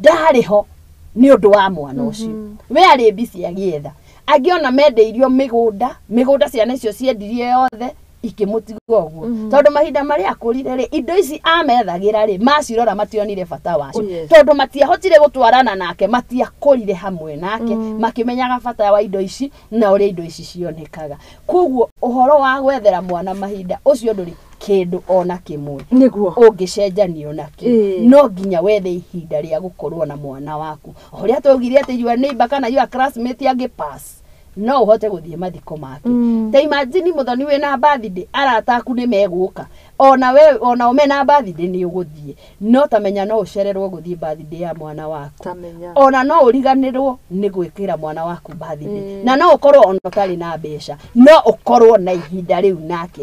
ndarĩ ho nĩ ũndũ wa mwana ũcio. We arĩ busy agĩetha. Angĩ ona mendeirio mĩgũnda, mĩgũnda ciana icio ciendirie yothe ikĩmũtiga ũguo. Tondũ mahinda marĩa akũrire rĩ, indo ici amethagĩra rĩ, macirora mationire bata wacio. Tondũ matiahotire gũtwarana nake, matiakũrire hamwe nake, makĩmenyaga bata wa indo ici na ũrĩa indo ici cionekaga. Koguo ũhoro wa gwethera mwana mahinda ũcio ndũrĩ kĩndũ ona kĩmwe nĩguo ũngĩcenjanio nakĩo. No nginya wethe ihinda rĩa gũkorwo na mwana waku. O ũrĩa twaugire atĩ your neighbor kana your classmate angĩ pass, no ũhote gũthiĩ mathiko make. Ta imagine mũthoni wĩna birthday, arata aku nĩ megũka, ona we ona o mena birthday nĩ ũgũthiĩ, no ta menya no ũcererwo gũthiĩ birthday ya mwana waku. Tamenya. Ona no ũriganĩrwo nĩ gwĩkĩra mwana waku birthday. Na no ũkorwo ona ũtarĩ na mbeca, no ũkorwo na ihinda rĩu nake.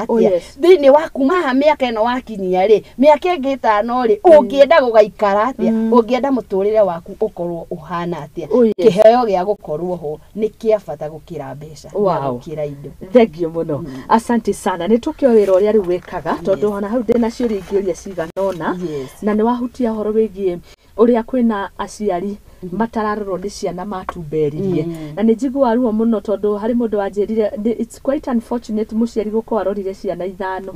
Oh, yes. Thĩinĩ wa kuma haha mĩaka ĩno wakinyia rĩ, mĩaka ĩngĩ ĩtano rĩ, ũngĩenda gũgaikara atĩa, ũngĩenda mũtũrĩre waku ũkorwo ũhana atĩa. Oh, yes. Kĩheo gĩa gũkorwo ho nĩ kĩa bata gũkĩra mbeca na gũkĩra indo. Thank you mũno, asante sana. Nĩ tũkĩo wĩra ũrĩa rĩu wĩkaga, tondũ ona hau ndĩna ciũria ingĩũria cigana ũna. Na nĩ wahutia ũhoro wĩgiĩ ũrĩa kwĩna aciari matararorwo nĩ ciana matumberirie. Na nĩ njiguaga ruo mũno tondũ harĩ mũndũ wanjĩrire it's quite unfortunate mũciari gũkorwo arorire ciana ithano,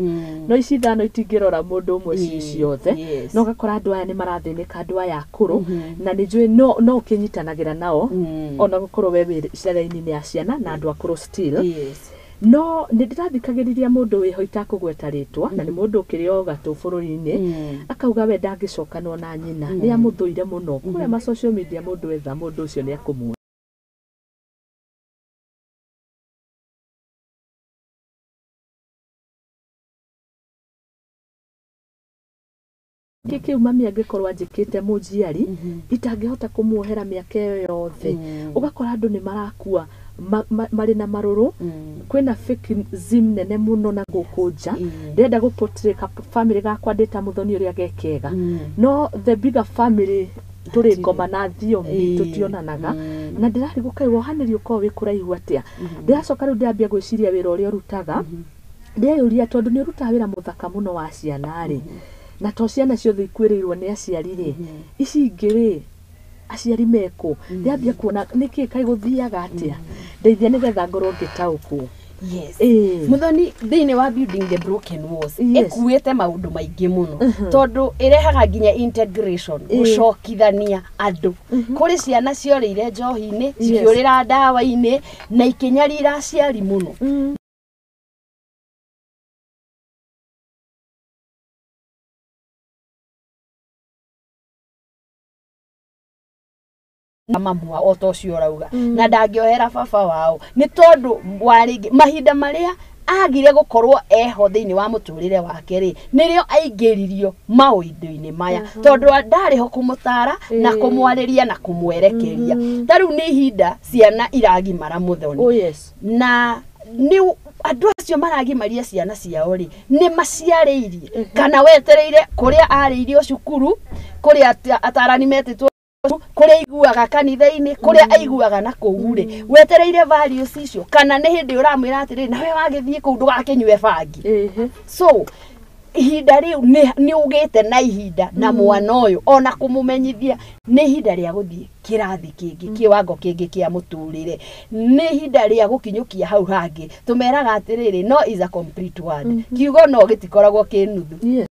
no ici ithano itingĩrora mũndũ ũmwe ci ciothe. No ũgakora andũ aya nĩ marathĩnĩka, andũ aya akũrũ, na nĩ njũĩ no ũkĩnyitanagĩra nao ona gũkorwo we wĩ ciana-inĩ ya ciana na andũ akũrũ still. No nĩ ndĩrathikagĩrĩria mũndũ wĩho itakũgweta rĩtwa, na nĩ mũndũ ũkĩrĩ o gatũ bũrũri-inĩ, akauga we ndangĩcokanwo na nyina, nĩ amũthũire mũno. Kũrĩa ma social media mũndũ etha mũndũ ũcio nĩ akũmuona. Kĩ kĩu mami angĩkorwo anjĩkĩte mũnjiari itangĩhota kũmuohera mĩaka ĩyo yothe. Ũgakora andũ nĩ marakua marĩ na marũrũ. Kwĩna fake-ism nene mũno na gũkũ nja. Ndĩrenda gũ portray ka family gakwa ndĩ ta mũthoni ũrĩa gekega, no the bigger family tũrĩ ngoma na thiomi tũtionanaga. Na ndĩrarigwo kaĩ wohanĩri ũkoragwo wĩ kũraihu atĩa. Ndĩracoka rĩu ndĩrambia gwĩciria wĩra ũrĩa ũrutaga, ndĩreyũria tondũ nĩ ũrutaga wĩra mũthaka mũno wa ciana rĩ, na to ciana ciothe ikuĩrĩirwo nĩ aciari rĩ, ici ingĩ rĩ aciari mekũ? Ndĩrambia kuona nĩkĩ kaĩ gũthiaga atĩa. Ndeithia nĩgetha ngorwo ngĩtaũkwo. Yes. Muthoni, thĩinĩ wa Building the Broken Walls ĩkuĩte maũndũ maingĩ mũno, tondũ ĩrehaga nginya integration, gũcokithania andũ. Kũrĩ ciana ciorĩire njohi-inĩ, cikĩũrĩra ndawa-inĩ na ikĩnyarira aciari mũno. Mamu wao o ta ũcio ũrauga, na ndangĩohera baba wao nĩ tondũ wa rĩngĩ mahinda marĩa agire gũkorwo eho thĩinĩ wa mũtũrĩre wake rĩ, nĩrĩo aingĩririo maũndũ-inĩ maya, tondũ ndarĩ ho kũmũtara na kũmwarĩria na kũmwerekeria. Ta rĩu nĩ ihinda ciana iragimara mũthoni. Oh, yes. Na nĩ andũ acio maragimaria ciana ciao rĩ, nĩ maciarĩirie kana wetereire kũrĩa arĩirio cukuru, kũrĩa atarani metĩtwo, kũrĩa aiguaga kanitha-inĩ, kũrĩa aiguaga na kũu rĩ, wetereire values icio, kana nĩ hĩndĩ ũramwĩra atĩrĩrĩ, nawe wagĩthiĩ kũu ndũgakĩnyue bangi. So ihinda rĩu nĩ ũgĩte na ihinda na mwana ũyũ ona kũmũmenyithia nĩ ihinda rĩa gũthiĩ kĩrathi kĩngĩ, kĩwango kĩngĩ kĩa mũtũrĩre, nĩ ihinda rĩa gũkinyũkia hau hangĩ. Tũmeraga atĩrĩrĩ, no is a complete word. Kiugo no gĩtikoragwo kĩ nuthu.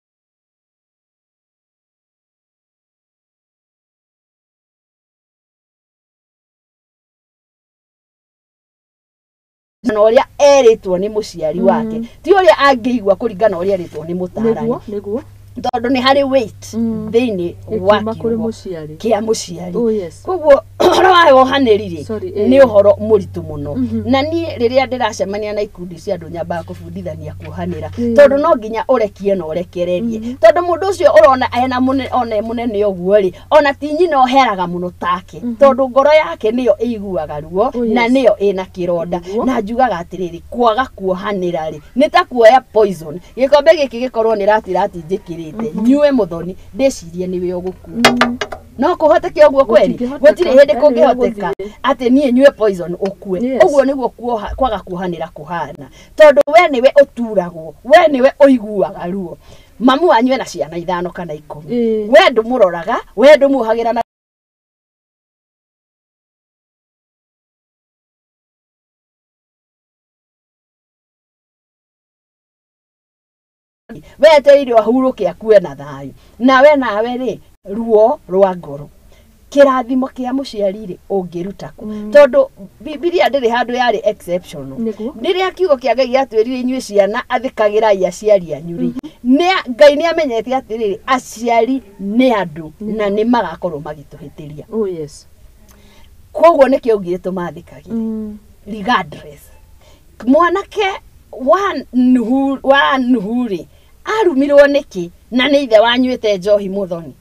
Na ũrĩa erĩtwo nĩ mũciari wake ti ũrĩa angĩigua kũringana na ũrĩa erĩtwo nĩ mũtaarani. Nĩguo. Tondũ nĩ harĩ weight thĩinĩ wa Ĩkiuma kũrĩ kiugo mũciari. kĩa mũciari. Oh, yes. Koguo Ũhoro wa wohanĩri rĩ, nĩ ũhoro mũritũ mũno. Na niĩ rĩrĩa ndĩracemania na ikundi cia andũ, nyambaga kũbundithania kuohanĩra, tondũ no nginya ũrekie na ũrekererie, tondũ mũndũ ũcio ũrona ena mũne, ona e mũnene ũguo rĩ, ona ti nyina ũheraga mũno take, tondũ ngoro yake nĩyo ĩiguaga ruo na nĩyo ĩna kĩronda. Na njugaga atĩrĩrĩ, kwaga kuohanĩra rĩ, nĩ ta kuoya poison. Gĩkombe gĩkĩ gĩkorwo nĩ ratirati njĩkĩrĩte, nyue mũthoni, ndĩcirie nĩwe ũgũkua. No kũhoteke ũguo kweri? Gũtirĩ hĩndĩ kũngĩhoteka atĩ niĩ nyue poison ũkue. Ũguo nĩguo kwaga kuohanĩra kũhana, tondũ we nĩwe ũturagwo, we nĩwe ũiguaga ruo. Mamu wanyu ena ciana 5 kana 10, we ndũmũroraga, we ndũmuohagĩra na wetereire ahurũke akue na thayũ. Nawe nawe rĩ, ruo rwa ngoro. Kĩrathimo kĩa mũciari rĩ, ũngĩruta kũ? Tondũ Bibilia ndĩrĩ handũ yarĩ exceptional. Rĩrĩa kiugo kĩa Ngai gĩatwĩrire inyuĩ ciana athĩkagĩrai aciari anyu rĩ, Ngai nĩ amenyete atĩrĩrĩ, aciari nĩ andũ na nĩ magakorwo magĩtũhĩtĩria. Oh yes. Koguo nĩkĩo augire tũmathĩkagĩre regardless. Mwanake wa Nuhu rĩ, arumirwo nĩkĩ na nĩ ithe wanyuĩte njohi mũthoni?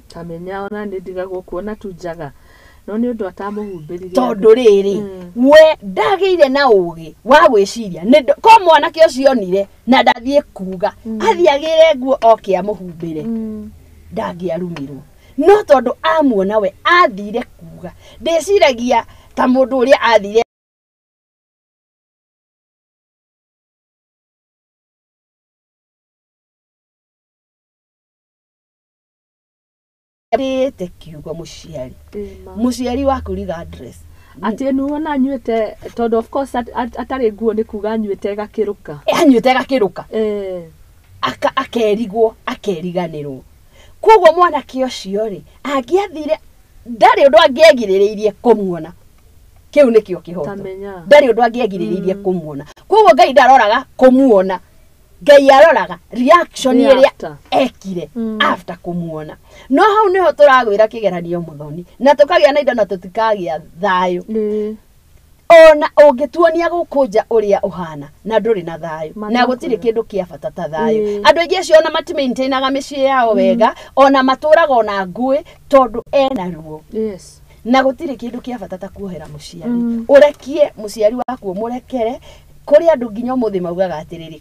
Tamenya ona nĩ ndigagwo kuona tu njaga, no nĩ ũndũ atamũhumbĩrire. Tondũ rĩrĩ, we ndagĩire na ũgĩ wa gwĩciria nĩ ko mwanake ũcio onire na ndathiĩ kuga, athiĩ agĩre nguo oke amũhumbĩre, ndangĩarumirwo. No tondũ amuona we athire kuga, ndĩciragia ta mũndũ ũrĩa athire rĩte kiugo mũciari. Mũciari waku regardless. Atĩ Nuhu ona anyuĩte, tondũ of course atarĩ nguo nĩ kuga anyuĩte gakĩrũka. Anyuĩte gakĩrũka. Akerigwo, akeriganĩrwo. Koguo mwanake ũcio rĩ, angĩathire ndarĩ ũndũ angĩegirĩrĩirie kũmuona. Kĩu nĩkĩo kĩhoto. Ndarĩ ũndũ angĩegirĩrĩirie kũmuona. Koguo Ngai ndaroraga kũmuona. Ngai aroraga reaction ĩrĩa ekire after kũmuona. No hau nĩho tũragwĩra kĩgeranio mũthoni, na tũkagĩa na indo na tũtikagĩa thayũ. Ona ũngĩtuonia gũkũ nja ũrĩa ũhana na ndũrĩ na thayũ, na gũtirĩ kĩndũ kĩa bata ta thayũ. Andũ aingĩ acio ona matimaintainaga mĩciĩ yao wega, ona matũraga ona ngũĩ tondũ ena ruo. Na gũtirĩ kĩndũ kĩa bata ta kuohera mũciari. Ũrekie mũciari waku ũmũrekere. Kũrĩ andũ nginya ũmũthĩ maugaga atĩrĩrĩ,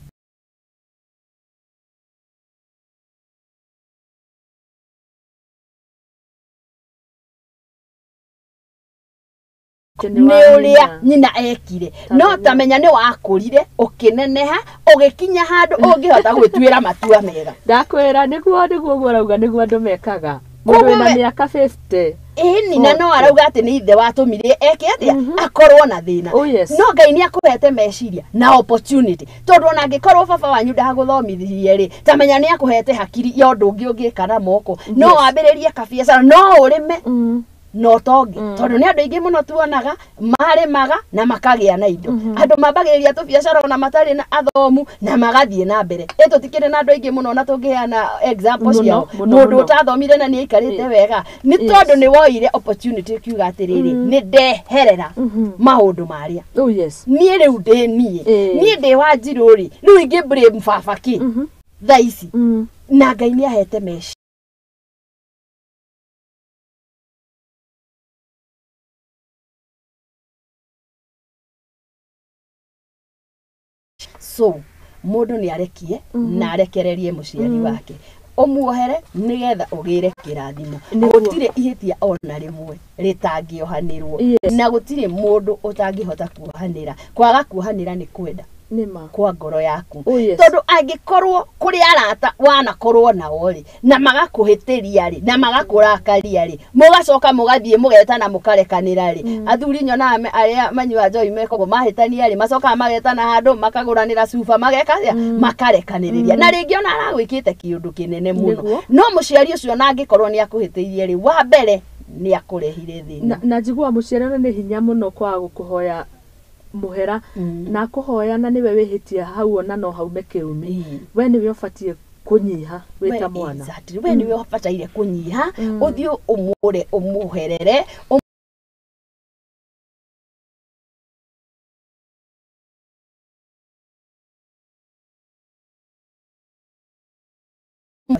nĩ ũrĩa nyina ekire, no tamenya nĩ wakũrire ũkĩneneha ũgĩkinya handũ ũngĩhota gwĩtuĩra matua mega. Ndakwĩra nĩguo nĩguo ũguo ũrauga nĩguo andũ mekaga. Mũndũ wĩna mĩaka 50 ĩni na no arauga atĩ nĩ ithe watũmire eke atĩa, akorwo na thĩna. No Ngai nĩ akũhete meciria na opportunity, tondũ ona angĩkorwo baba wanyu ndagũthomithirie rĩ, tamenya nĩ akũhete hakiri ya ũndũ ũngĩ ũngĩka na moko. No wambĩrĩrie kabiacara, no ũrĩme no tonge, tondũ nĩ andũ aingĩ mũno tuonaga marĩmaga na makagĩa na indo. Andũ mambagĩrĩria tũbiacara ona matarĩ na athomu na magathiĩ na mbere. Ĩ tũtikĩrĩ na andũ aingĩ mũno na tũngĩheana example ciao, mũndũ ũtathomire na nĩ aikarĩte wega, nĩ tondũ nĩ woire opportunity ũkiuga atĩrĩrĩ, nĩ ndeherera maũndũ marĩa. Niĩ rĩu ndĩ niĩ, niĩ ndĩ Wanjirũ rĩ, rĩu ingĩ blame baba kĩ thaa ici, na Ngai nĩ ahete meciria. So mũndũ nĩ arekie na arekererie mũciari wake, ũmuohere nĩgetha ũgĩre kĩrathimo. Gũtirĩ ihĩtia ona rĩmwe rĩtangĩohanĩrwo, na gũtirĩ mũndũ ũtangĩhota kuohanĩra. Kwaga kuohanĩra nĩ kwenda kwa ngoro yaku, tondũ angĩkorwo kũrĩ arata wanakorwo nao rĩ, na magakũhĩtĩria rĩ, na magakũrakaria rĩ, mũgacoka mũgathiĩ mũgetana mũkarekanĩra rĩ. Athuri nyonaga arĩa manyua njohi mekogwo mahĩtania rĩ, macokaga magetana handũ makagũranĩra cuba, mageka atĩa, makarekanĩrĩria. Na rĩngĩ ona aragwĩkĩte kĩũndũ kĩnene mũno, no mũciari ũcio ona angĩkorwo nĩ akũhĩtĩirie rĩ, wa mbere nĩ akũrehire thĩna. Na njiguaga mũciari ona nĩ hinya mũno kwaga gũkũhoya mũhera, na kũhoya na nĩwe wĩhĩtie hau ona no haume kĩrumi. We nĩwe ũbatiĩ kũnyiha wĩ ta mwana. We nĩwe ũbataire kũnyiha, ũthiĩ ũmũre ũmũherere.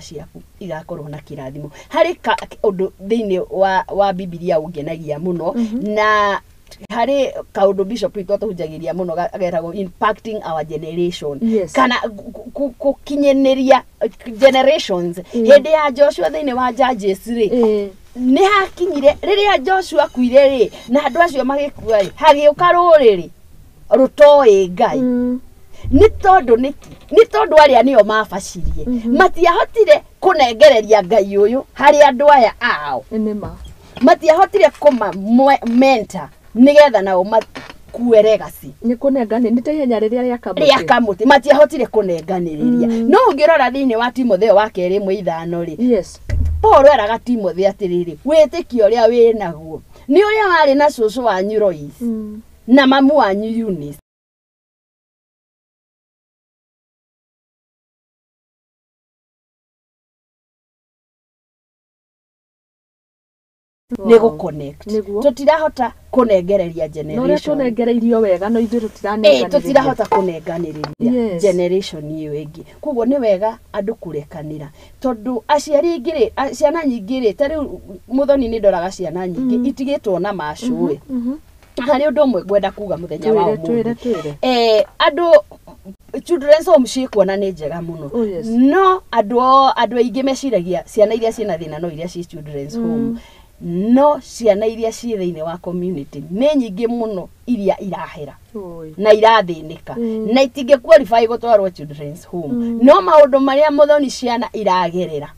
ciaku igakorwo na kĩrathimo. Harĩ ũndũ thĩinĩ wa Bibilia ũngenagia mũno, na harĩ kaũndũ bishop witũ atũhunjagĩria mũno agetagwo impacting our generation. Yes. Kana gũkinyanĩria generations. Hĩndĩ ya Joshua thĩinĩ wa Judges rĩ, nĩ hakinyire rĩrĩa Joshua akuire rĩ, na andũ acio magĩkua rĩ, hagĩũka rũrĩrĩ rũtoĩ Ngai. Nĩ tondũ nĩkĩ? Nĩ tondũ arĩa nĩo mabacirie matiahotire kũnengereria Ngai ũyũ harĩ andũ aya ao. Matiahotire kũma mentor nĩgetha nao makue legacy. Nĩ kũnengane nĩ ta ihenya rĩrĩa rĩa kamũtĩ. Rĩa kamũtĩ matiahotire kũnenganĩrĩria. No ũngĩrora thĩinĩ wa Timotheo wa kerĩ 1:5 rĩ, yes, Paul eraga Timothy atĩrĩrĩ, wĩtĩkio ũrĩa wĩ naguo nĩ ũrĩa warĩ na cũcũ wanyu Lois na mamu wanyu Eunice. Nĩ gũ-connect. Tũtirahota kũnengereria generation. No ũrĩa tũnengereirio wega no ithuĩ tũtiranenganĩrĩria. Tũtirahota kũnenganĩrĩria generation ĩyo ĩngĩ. Koguo nĩ wega andũ kũrekanĩra. Tondũ aciari aingĩ rĩ, ciana nyingĩ rĩ, ta rĩu Mũthoni nĩ ndoraga ciana nyingĩ itigĩtwo na macũĩ. Harĩ ũndũ ũmwe ngwenda kuga mũthenya wa ũmũthĩ. Andũ children's home ciĩkuona nĩ njega mũno. No andũ aingĩ meciragia ciana iria ciĩna thĩna no iria ciĩ children's home. No ciana iria ciĩ thĩinĩ wa community nĩ nyingĩ mũno iria irahera na irathĩnĩka na itingĩ qualify gũtwarwo children's home. No maũndũ marĩa Mũthoni ciana iragerera,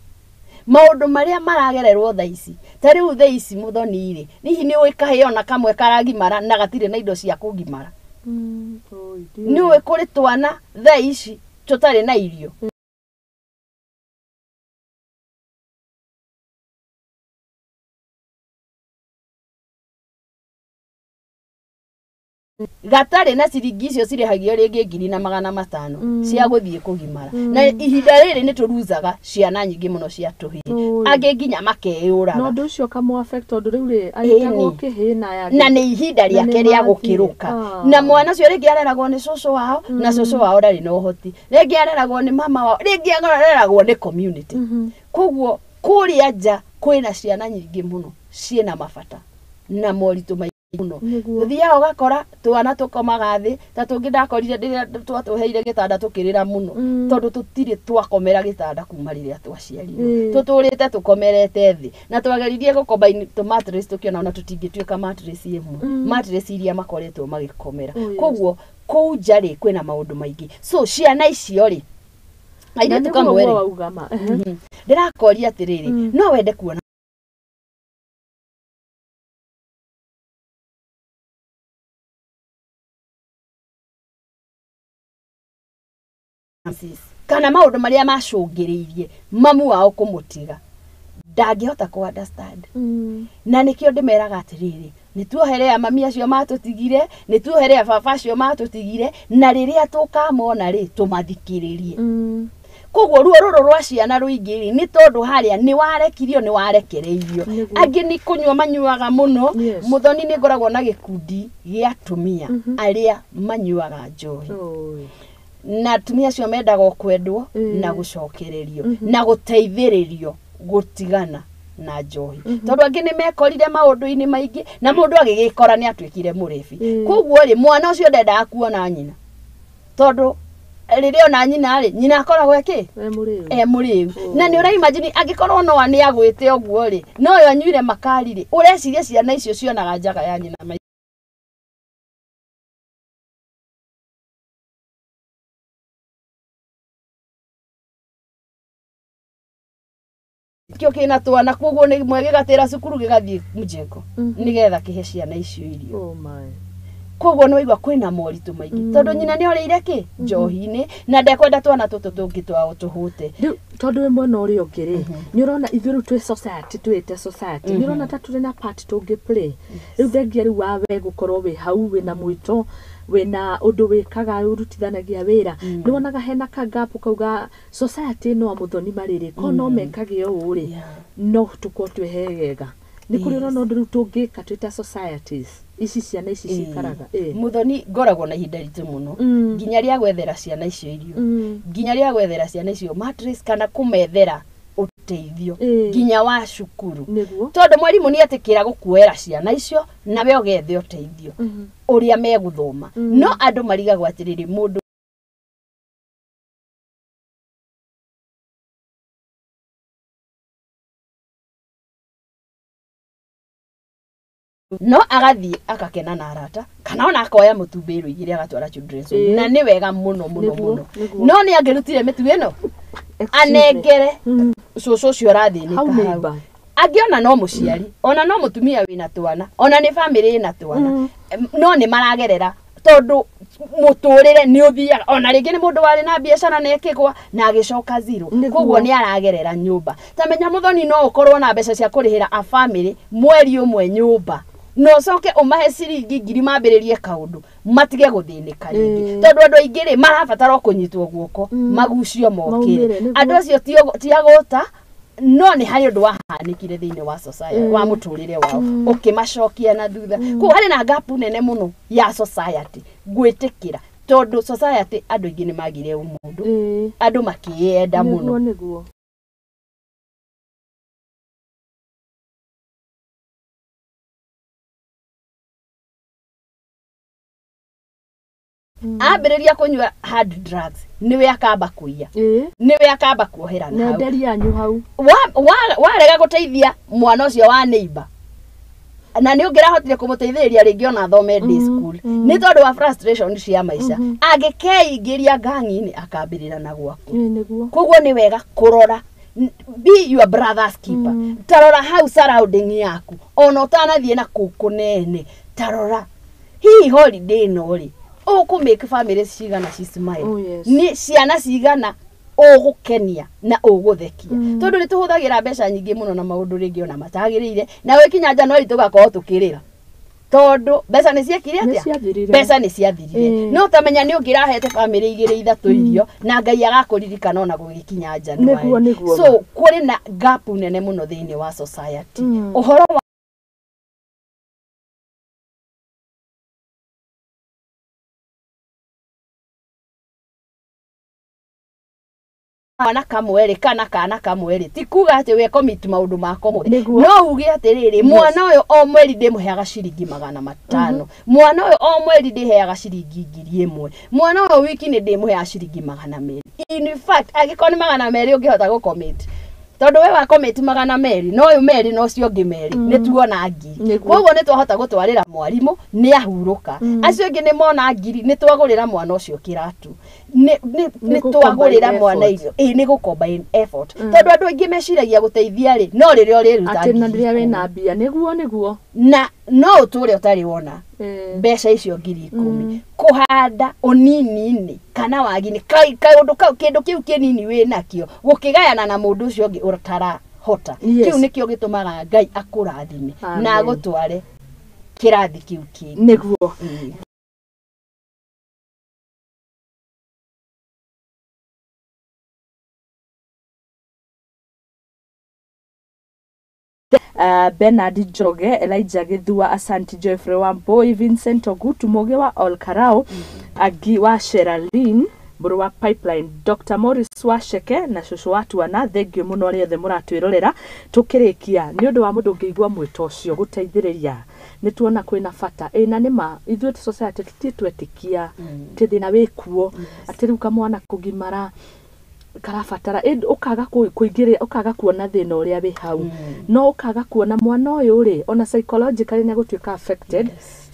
maũndũ marĩa maragererwo thaa ici, ta rĩu thaa ici Mũthoni rĩ, hihi nĩ ũĩ kahĩĩ ona kamwe karagimara na gatirĩ na indo cia kũgimara? Nĩ ũĩ kũrĩ twana thaa ici tũtarĩ na irio? Gatarĩ na ciringi icio cirĩhagio rĩngĩ 1,500 cia gũthiĩ kũgimara. Na ihinda rĩrĩ nĩ tũruzaga ciana nyingĩ mũno cia tũhĩĩ, angĩ nginya makeyũraga. No ũndũ ũcio ũkamũ affect tondũ rĩu rĩ agĩtagwo kĩhĩĩ na na nĩ ihinda rĩake rĩa gũkĩrũka. Na mwana ũcio rĩngĩ areragwo nĩ cũcũ wao, na cũcũ wao ndarĩ na ũhoti, rĩngĩ areragwo nĩ mama wao, rĩngĩ areragwo nĩ community. Koguo kũrĩa nja kwĩna ciana nyingĩ mũno ciĩna mabata na moritũ maingĩ mũno. Ũthiaga ũgakora twana tũkomaga thĩ, ta tũngĩ ndakorire rĩrĩa twatũheire gĩtanda tũkĩrĩra mũno, tondũ tũtirĩ twakomera gĩtanda kuma rĩrĩa twaciarirwo. Tũtũrĩte tũkomerete thĩ, na twageririe gũcombine tũ mattress tũkĩona ona tũtingĩtuĩka mattress ĩmwe, mattress iria makoretwo magĩkomera. Koguo kũu nja rĩ kwĩna maũndũ maingĩ. So ciana icio rĩ, airĩtu kamwe rĩ, ndĩrakoria atĩrĩrĩ, no wende kuona kana maũndũ marĩa macũngĩrĩirie mamu wao kũmũtiga, ndangĩhota kũ understand. Na nĩkĩo ndĩmeraga atĩrĩrĩ, nĩ tuoherea mami acio matũtigire, nĩ tuoherea baba acio matũtigire, na rĩrĩa tũkamona rĩ tũmathikĩrĩrie. Koguo ruo rũrũ rwa ciana rũingĩ rĩ, nĩ tondũ harĩa nĩ warekirio, nĩ warekereirio. Angĩ nĩ kũnyua manyuaga mũno. Mũthoni nĩ ngoragwo na gĩkundi gĩa atumia arĩa manyuaga njohi. Na atumia acio mendaga kwendwo na gũcokererio na gũteithĩrĩrio gũtigana na njohi. Tondũ angĩ nĩ mekorire maũndũ-inĩ maingĩ, na mũndũ agĩgĩkora nĩ atuĩkire mũrebi. Koguo rĩ, mwana ũcio ndendaga kuona nyina, tondũ rĩrĩa ona nyina rĩ, nyina akoragwo ĩkĩ e mũrĩu. Na nĩ ũraimagine angĩkorwo no nĩ agwĩte ũguo rĩ, no yo anyuire makari rĩ, ũreciria ciana icio cionaga njaga ya nyina kĩo kĩna twana. Koguo nĩ mwe gĩgatĩra cukuru gĩgathiĩ mjengo nĩgetha kĩhe ciana icio irio. Koguo nĩ waigua kwĩna moritũ maingĩ, tondũ nyina nĩ orĩire kĩ njohi-inĩ na ndekwenda twana tũtũ tũngĩ twao tũhũte. Rĩu tondũ wĩ mwena ũrĩa ũngĩ rĩ, nĩ ũrona ithuĩ rĩu twĩ society, twĩte society, nĩ ũrona ta tũrĩ na part tũngĩ play. Rĩu thengia rĩu wa we gũkorwo wĩ hau wĩna mwĩto, wĩna ũndũ wĩkaga ũrutithanagia wĩra, nĩ wonaga hena ka gap kau ga society ĩno a Mũthoni marĩrĩ ko no mekage ũũ rĩ, no tũkorwo twĩ hegega. Nĩ kũrĩ ũrona ũndũ rĩu tũngĩka twĩ ta societies ici ciana ici cikaraga. Mũthoni ngoragwo na ihinda ritũ mũno, nginya rĩa gwethera ciana icio irio, nginya rĩa gwethera ciana icio mattress kana kũmethera Ũteithio Ĩĩ. nginya wa cukuru, tondũ mwarimũ nĩ etĩkĩra gũkuoera ciana icio nawe ũgethe ũteithio ũrĩa megũthoma. No andũ marigagwo atĩrĩrĩ, mũndũ no agathiĩ akakena na arata, kana ona akoya mũtumbĩ 2 agatwara children's home. Na nĩ wega mũno mũno mũno. No nĩ angĩrutire mĩtu ĩno Excuse me. anengere cũcũ ũcio ũrathĩnĩka Hau hau. Neighbor. Angĩona no mũciari, ona no mũtumia wĩna twana, ona nĩ bamĩrĩ ĩna twana, no nĩ maragerera, tondũ mũtũrĩre nĩ ũthiaga. Ona rĩngĩ nĩ mũndũ warĩ na biacara na ĩkĩgwa na agĩcoka zero. Koguo nĩ aragerera nyũmba. Ta menya, mũthoni, no ũkorwo na mbeca cia kũrĩhĩra a bamĩrĩ mweri ũmwe nyũmba, na ũcoke ũmahe ciringi 1,000 mambĩrĩrie kaũndũ matige gũthĩnĩka rĩngĩ, tondũ andũ aingĩ rĩ marabatara o kũnyitwo guoko, magucio mokĩre. Maumĩre, nĩguo. Andũ acio ti agũta, no nĩ harĩ ũndũ wahanĩkire thĩinĩ wa society, wa mũtũrĩre wao, ũkĩmacokia na thutha. Koguo harĩ na gap nene mũno ya society gwĩtĩkĩra, tondũ society andũ aingĩ nĩ magire ũmũndũ, andũ makĩyenda mũno. Nĩguo. Ambĩrĩria kũnyua hard drugs, nĩwe akamba kũiya, nĩwe akamba kuohera na hau. Nenderi yanyu hau. Warega gũteithia mwana ũcio wa neighbor, na nĩ ũngĩrahotire kũmũteithĩrĩria rĩngĩ ona athome day school, nĩ tondũ wa frustration cia maica, angĩkeingĩria ngangi-inĩ akambĩrĩra na gwaku. Koguo nĩ wega kũrora, be your brother's keeper. Tarora hau surrounding yaku, ona ũtanathiĩ na kũu kũnene, tarora hihi holiday ĩno rĩ, ũkũ make family cigana ci smile? Oh, yes. Nĩ ciana cigana ũgũkenia na ũgũthekia? Tondũ nĩ tũhũthagĩra mbeca nyingĩ mũno na maũndũ rĩngĩ ona matagĩrĩire, na gwĩkinya January tũgakorwo tũkĩrĩra tondũ mbeca nĩ ciekire Nĩ atĩa? ciathirire. Mbeca nĩ ciathirire. No tamenya nĩ ũngĩrahete bamĩrĩ igĩrĩ ithatũ irio, na Ngai agakũririkana ona gũgĩkinya January. Nĩguo, nĩguo. So kũrĩ na gap nene mũno thĩinĩ wa society, ũhoro wa mwana kamwe rĩ, kana kana kamwe rĩ, ti kuga atĩ we commit maũndũ mako mothe. No uge atĩrĩrĩ, mwana ũyũ o mweri ndĩmũheaga ciringi 500, mwana ũyũ o mweri ndĩheaga ciringi 1,000, mwana ũyũ wiki nĩ ndĩmũheaga ciringi 200. In fact, angĩkorwo nĩ 200 ũngĩhota gũcommit, tondũ we wa commit 200, no ũyũ merĩ na ũcio ũngĩ merĩ, nĩ tuona 1,000. Koguo nĩ twahota gũtwarĩra mwarimũ nĩ ahurũka, acio angĩ nĩ mona 1,000, nĩ twagũrĩra mwana ũcio kĩratũ, nĩ Nĩ twagũrĩra gũ-combine mwana effort. irio. Ĩĩ, nĩ gũ-combine effort, tondũ andũ aingĩ meciragia gũteithia rĩ, no rĩrĩa ũrĩruta Atĩ na ngiri rĩrĩa ikũmi. wĩna mbia, nĩguo nĩguo. Na no ũtũre ũtarĩ wona mbeca icio 10,000. Kũhanda ũnini-inĩ kana wagi-inĩ, kaũndũ kau, kĩndũ kĩu kĩnini wĩ nakĩo, gũkĩgayana na mũndũ ũcio ũngĩ ũtarahota, kĩu nĩkĩo gĩtũmaga Ngai akũrathime Amen. na agũtware kĩrathi kĩu kĩngĩ. Bernard Njoroge, Elijah Githua, Asanti Geoffrey Wambui, Vincent Ogutu, Mugi wa Olkarau, Agi wa Sheralin, Mbũrũ wa Pipeline, Dr. Morris wa Sheke na cũcũ wa Tuana, thengio mũno arĩa othe mũratwĩrorera. Tũkĩrĩkia, nĩ ũndũ wa mũndũ ũngĩigua mwĩto ũcio gũteithĩrĩria, nĩ tuona kwĩna bata ĩ na nĩma ithuĩ society tũtirĩ twetĩkia atĩ thĩna wĩkuo, atĩ rĩu kamwana kũgimara karabatara ũkaga kũingĩrĩra, ũkaga kuona thĩna ũrĩa wĩ hau, no ũkaga kuona mwana ũyũ rĩ, ona psychologically nĩ egũtuĩka affected.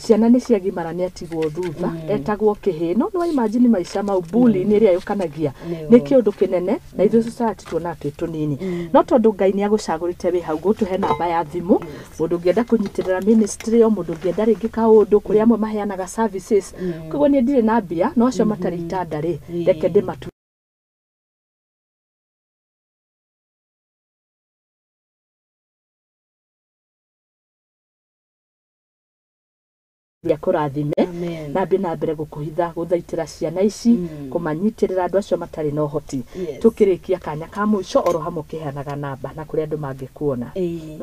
Ciana nĩ ciagimara, nĩ atigwo thutha, etagwo kĩhĩ. No nĩ imagine maica mau, bullying ĩrĩa yũkanagia nĩ kĩũndũ kĩnene, na ithuĩ society tuonaga twĩ tũnini, no tondũ Ngai nĩ agũcagũrĩte wĩ hau, gũtũhe namba ya thimũ, mũndũ ũngĩenda kũnyitĩrĩra ministry, o mũndũ ũngĩenda rĩngĩ kaũndũ, kũrĩ amwe maheanaga services. Koguo niĩ ndirĩ na mbia, no acio matarĩ itanda rĩ, reke ndĩmatu Akũrathime Amen. na mbĩ na mbere gũkũhitha gũthaitĩra ciana ici, kũmanyitĩrĩra andũ acio matarĩ na ũhoti. Tũkĩrĩkia kanya ka mũico oro hamwe ũkĩheanaga namba na kũrĩa andũ mangĩkuona. Ĩĩ.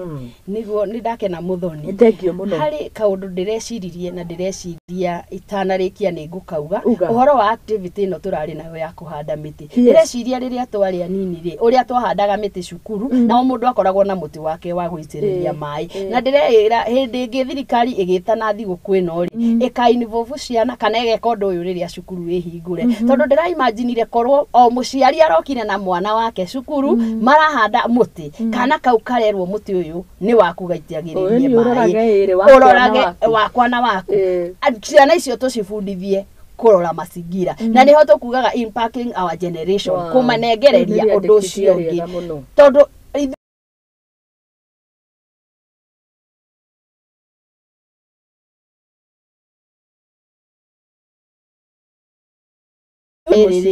Nĩguo, nĩ ndakena, Mũthoni. Thengiũ mũno. Harĩ kaũndũ ndĩreciririe na ndĩreciria itanarĩkia nĩ ngũkauga. Uga. Ũhoro wa activity ĩno tũrarĩ nayo ya kũhanda mĩtĩ, ndĩreciria rĩrĩa twarĩ anini rĩ, ũrĩa twahandaga mĩtĩ cukuru, na o mũndũ akoragwo na mũtĩ wake wa gũitĩrĩria maĩ, na ndĩreĩra hĩndĩ ĩngĩ thirikari ĩgĩtana thigũkũ ĩno rĩ, ĩka involve ciana kana ĩgeka ũndũ ũyũ rĩrĩa cukuru ĩhingũre, tondũ ndĩraimanjinire korwo o mũciari arokire na mwana wake cukuru marahanda mũtĩ, kana kau karerwo mũtĩ ũyũ nĩ waku, Ũyũ gaitagĩrĩrie nĩ ũrorage maĩ, ĩrĩ, wakwa na ũrorage waku. Wakwa na waku. Ciana icio tũcibundithie kũrora mazingira, na nĩho tũkugaga impacting our generation, kũmanengereria Rĩu nĩ ũndũ ũcio rĩandĩkithia ũngĩ, rĩega mũno. Tondũ ithuĩ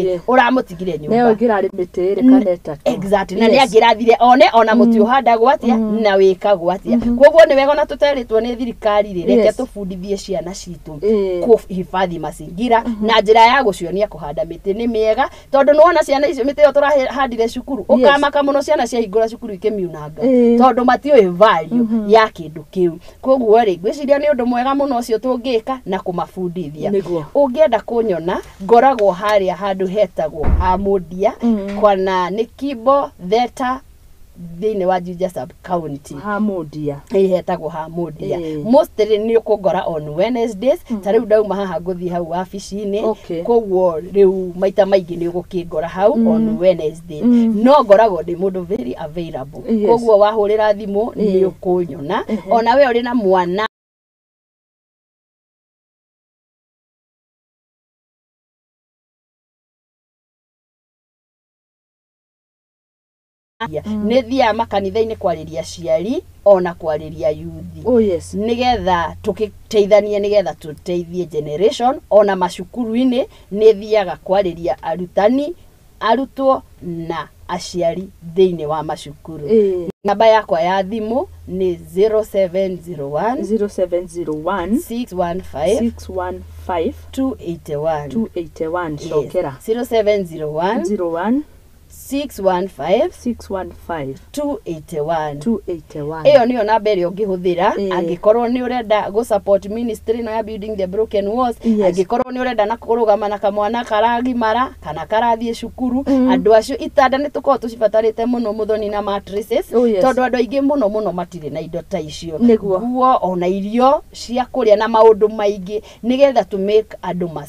rĩ, ũramũtigire Nayo nyũmba ĩngĩrarĩ mĩtĩ ĩrĩ kana ĩtatũ. Exactly, na nĩ angĩrathire one ona mũtĩ ũhandagwo atĩa na wĩkagwo atĩa. Koguo nĩ wega ona tũterĩtwo nĩ thirikari rĩ, reke tũbundithie ciana citũ kũhifadhi mazingira na njĩra ya gũcionia kũhanda mĩtĩ nĩ mĩega, tondũ nĩwona ciana icio, mĩtĩ ĩyo tũrahandire cukuru, ũkamaka mũno ciana ciahingũra cukuru ikĩmiunanga, tondũ matiũĩ value ya kĩndũ kĩu. Koguo rĩ, ngwĩciria nĩ ũndũ mwega mũno ũcio tũngĩka na kũmabundithia. Ũngĩenda kũnyona, ngoragwo harĩa handũ hetagwo Hamundia, kwana nĩ Kimbo Theta thĩinĩ wa Juja sub county. Hamundia. Ĩ, hetagwo Hamundia. Mostly nĩ ũkũngora on Wednesdays. Ta rĩu ndauma haha ngũthiĩ hau wabici-inĩ. Koguo rĩu maita maingĩ nĩ ũgũkĩngora hau on Wednesday, no ngoragwo ndĩ mũndũ very available. Koguo wahũrĩra thimũ nĩ ũkũnyona. Ona we ũrĩ na mwana nĩ thiaga makanitha-inĩ kwarĩria aciari ona kwarĩria yuthi, nĩgetha tũgĩteithanie, nĩgetha tũteithie generation. Ona macukuru-inĩ nĩ thiaga kwarĩria arutani, arutwo na aciari thĩinĩ wa macukuru. Namba yakwa ya thimũ nĩ 0701 0701 615 615 281. 281. Cokera. 0701 01 615 615 281. 281. Ĩyo nĩyo namba ĩrĩa ũngĩhũthĩra angĩkorwo nĩ ũrenda gũ support ministry ĩno ya Building the Broken Walls, angĩkorwo nĩ ũrenda na kũrũgama na kamwana karagimara kana karathiĩ cukuru. Andũ acio itanda nĩ tũkoragwo tũcibatarĩte mũno, Mũthoni, na mattresses, tondũ andũ aingĩ mũno mũno matirĩ na indo ta icio, nguo ona irio cia kũrĩa na maũndũ maingĩ, nĩgetha to make andũ ma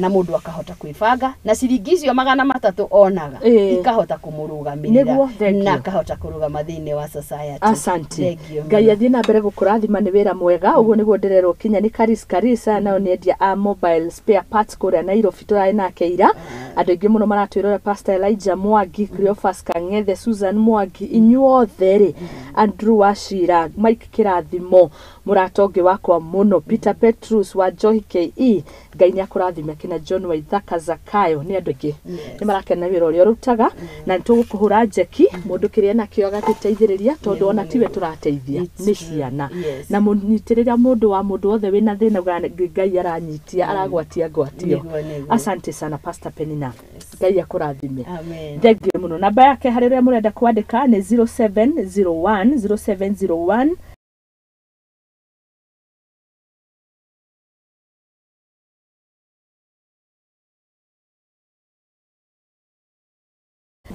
na mũndũ akahota kwĩbanga na ciringi icio 300 onaga, ikahota kũmũrũgamĩrĩra Nĩguo, thank na you. akahota kũrũgama thĩinĩ wa society. Asante. Thank you. Ngai athiĩ na mbere gũkũrathima, nĩ wĩra mwega. Ũguo nĩguo ndĩrerwo kinya nĩ Karis Karisa, nao nĩ endia a mobile spare parts kũrĩa Nairobi, tũrarĩ nake ira. Andũ aingĩ mũno maratwĩrora, Pastor Elijah Mwangi, Cleophas Kang'ethe, Susan Mwangi, inyuothe rĩ, Andrew Wachira, Mike Kĩrathimo, mũrata ũngĩ wakwa mũno, Peter Petrus wa Joy KE, Ngai nĩ akũrathime, kina John Waithaka, Zakayo, nĩ andũ aingĩ nĩ marakena wĩra ũrĩa ũrutaga, na nĩ tũgũkũhũra njeki mũndũ kĩrĩa nakĩo agagĩteithĩrĩria, tondũ ona tiwe tũrateithia, It's nĩ true. ciana. Na mũnyitĩrĩra mũndũ wa mũndũ wothe wĩna thĩna ugaga Ngai aranyitia, aragwatia ngwatio. Nĩguo, nĩguo. Asante sana, Pastor Penina, Ngai akũrathime. Amen. Thengiũ mũno. Namba yake harĩ ũrĩa mũrenda kwandĩka nĩ 0701 0701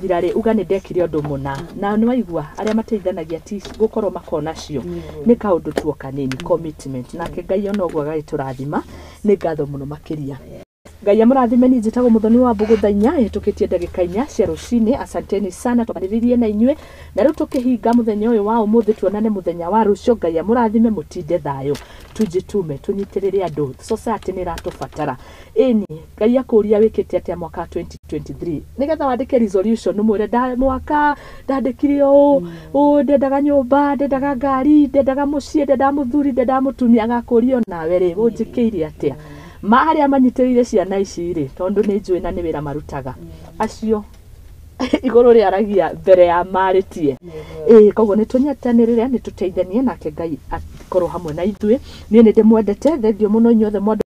thirarĩ uga nĩ ndekire ũndũ mũna, na nĩ waigua arĩa mateithanagia ti gũkorwo makona cio nĩ kaũndũ tuo kanini, commitment, nake Ngai ona ũguo agagĩtũrathima. Nĩ ngatho mũno makĩria, Ngai amũrathime. Niĩ njĩtagwo Mũthoni wa Mbũgũ, thaa 4 ĩhĩtũkĩtie ndagĩka 4 cia rũcinĩ. Asanteni sana, twaranĩrĩrie na inyuĩ na rĩu tũkĩhinga mũthenya ũyũ wa ũmũthĩ. Tuonane mũthenya wa rũciũ. Ngai amũrathime, mũtinde thayũ, tujitume, tũnyitĩrĩre andũ, society nĩ ĩratũbatara. Ĩni Ngai akũria wĩkĩte atĩa mwaka 2023, nĩgetha wandĩke resolution, ũmwĩre nda mwaka ndandĩkire ũũ ũũ, ndendaga nyũmba, ndendaga ngari, ndendaga mũciĩ, ndendaga mũthuri, ndendaga mũtumia. Agakũria onawe rĩ, ũnjĩkĩire atĩa? Ma arĩa manyitĩrĩire ciana ici rĩ, tondũ nĩ njũĩ na nĩ wĩra marutaga, acio igũrũ rĩaragia mbere ya marĩtie. Ĩĩ, koguo nĩ tũnyitanĩrĩre, nĩ tũteithanie, nake Ngai akorwo hamwe na ithuĩ. Niĩ nĩ ndĩmwendete, thengiũ mũno inyuothe mwandũ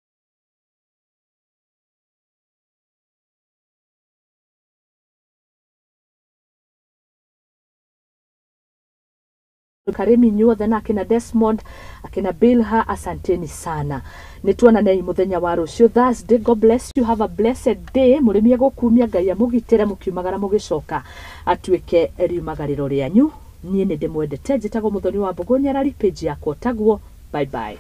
Karimi inyuothe, na akina Desmond, akina Bilha, asanteni sana. Nĩ tuonanei mũthenya wa rũciũ Thursday. God bless you, have a blessed day. Mũrĩmi egũkumia, Ngai amũgitĩre mũkiumagara mũgĩcoka, atuĩke riumagarĩro rĩanyu. Niĩ nĩ ndĩmwendete, njĩtagwo Mũthoni wa Mbũgũ Nyarari, page yakwa taguo. Bye bye.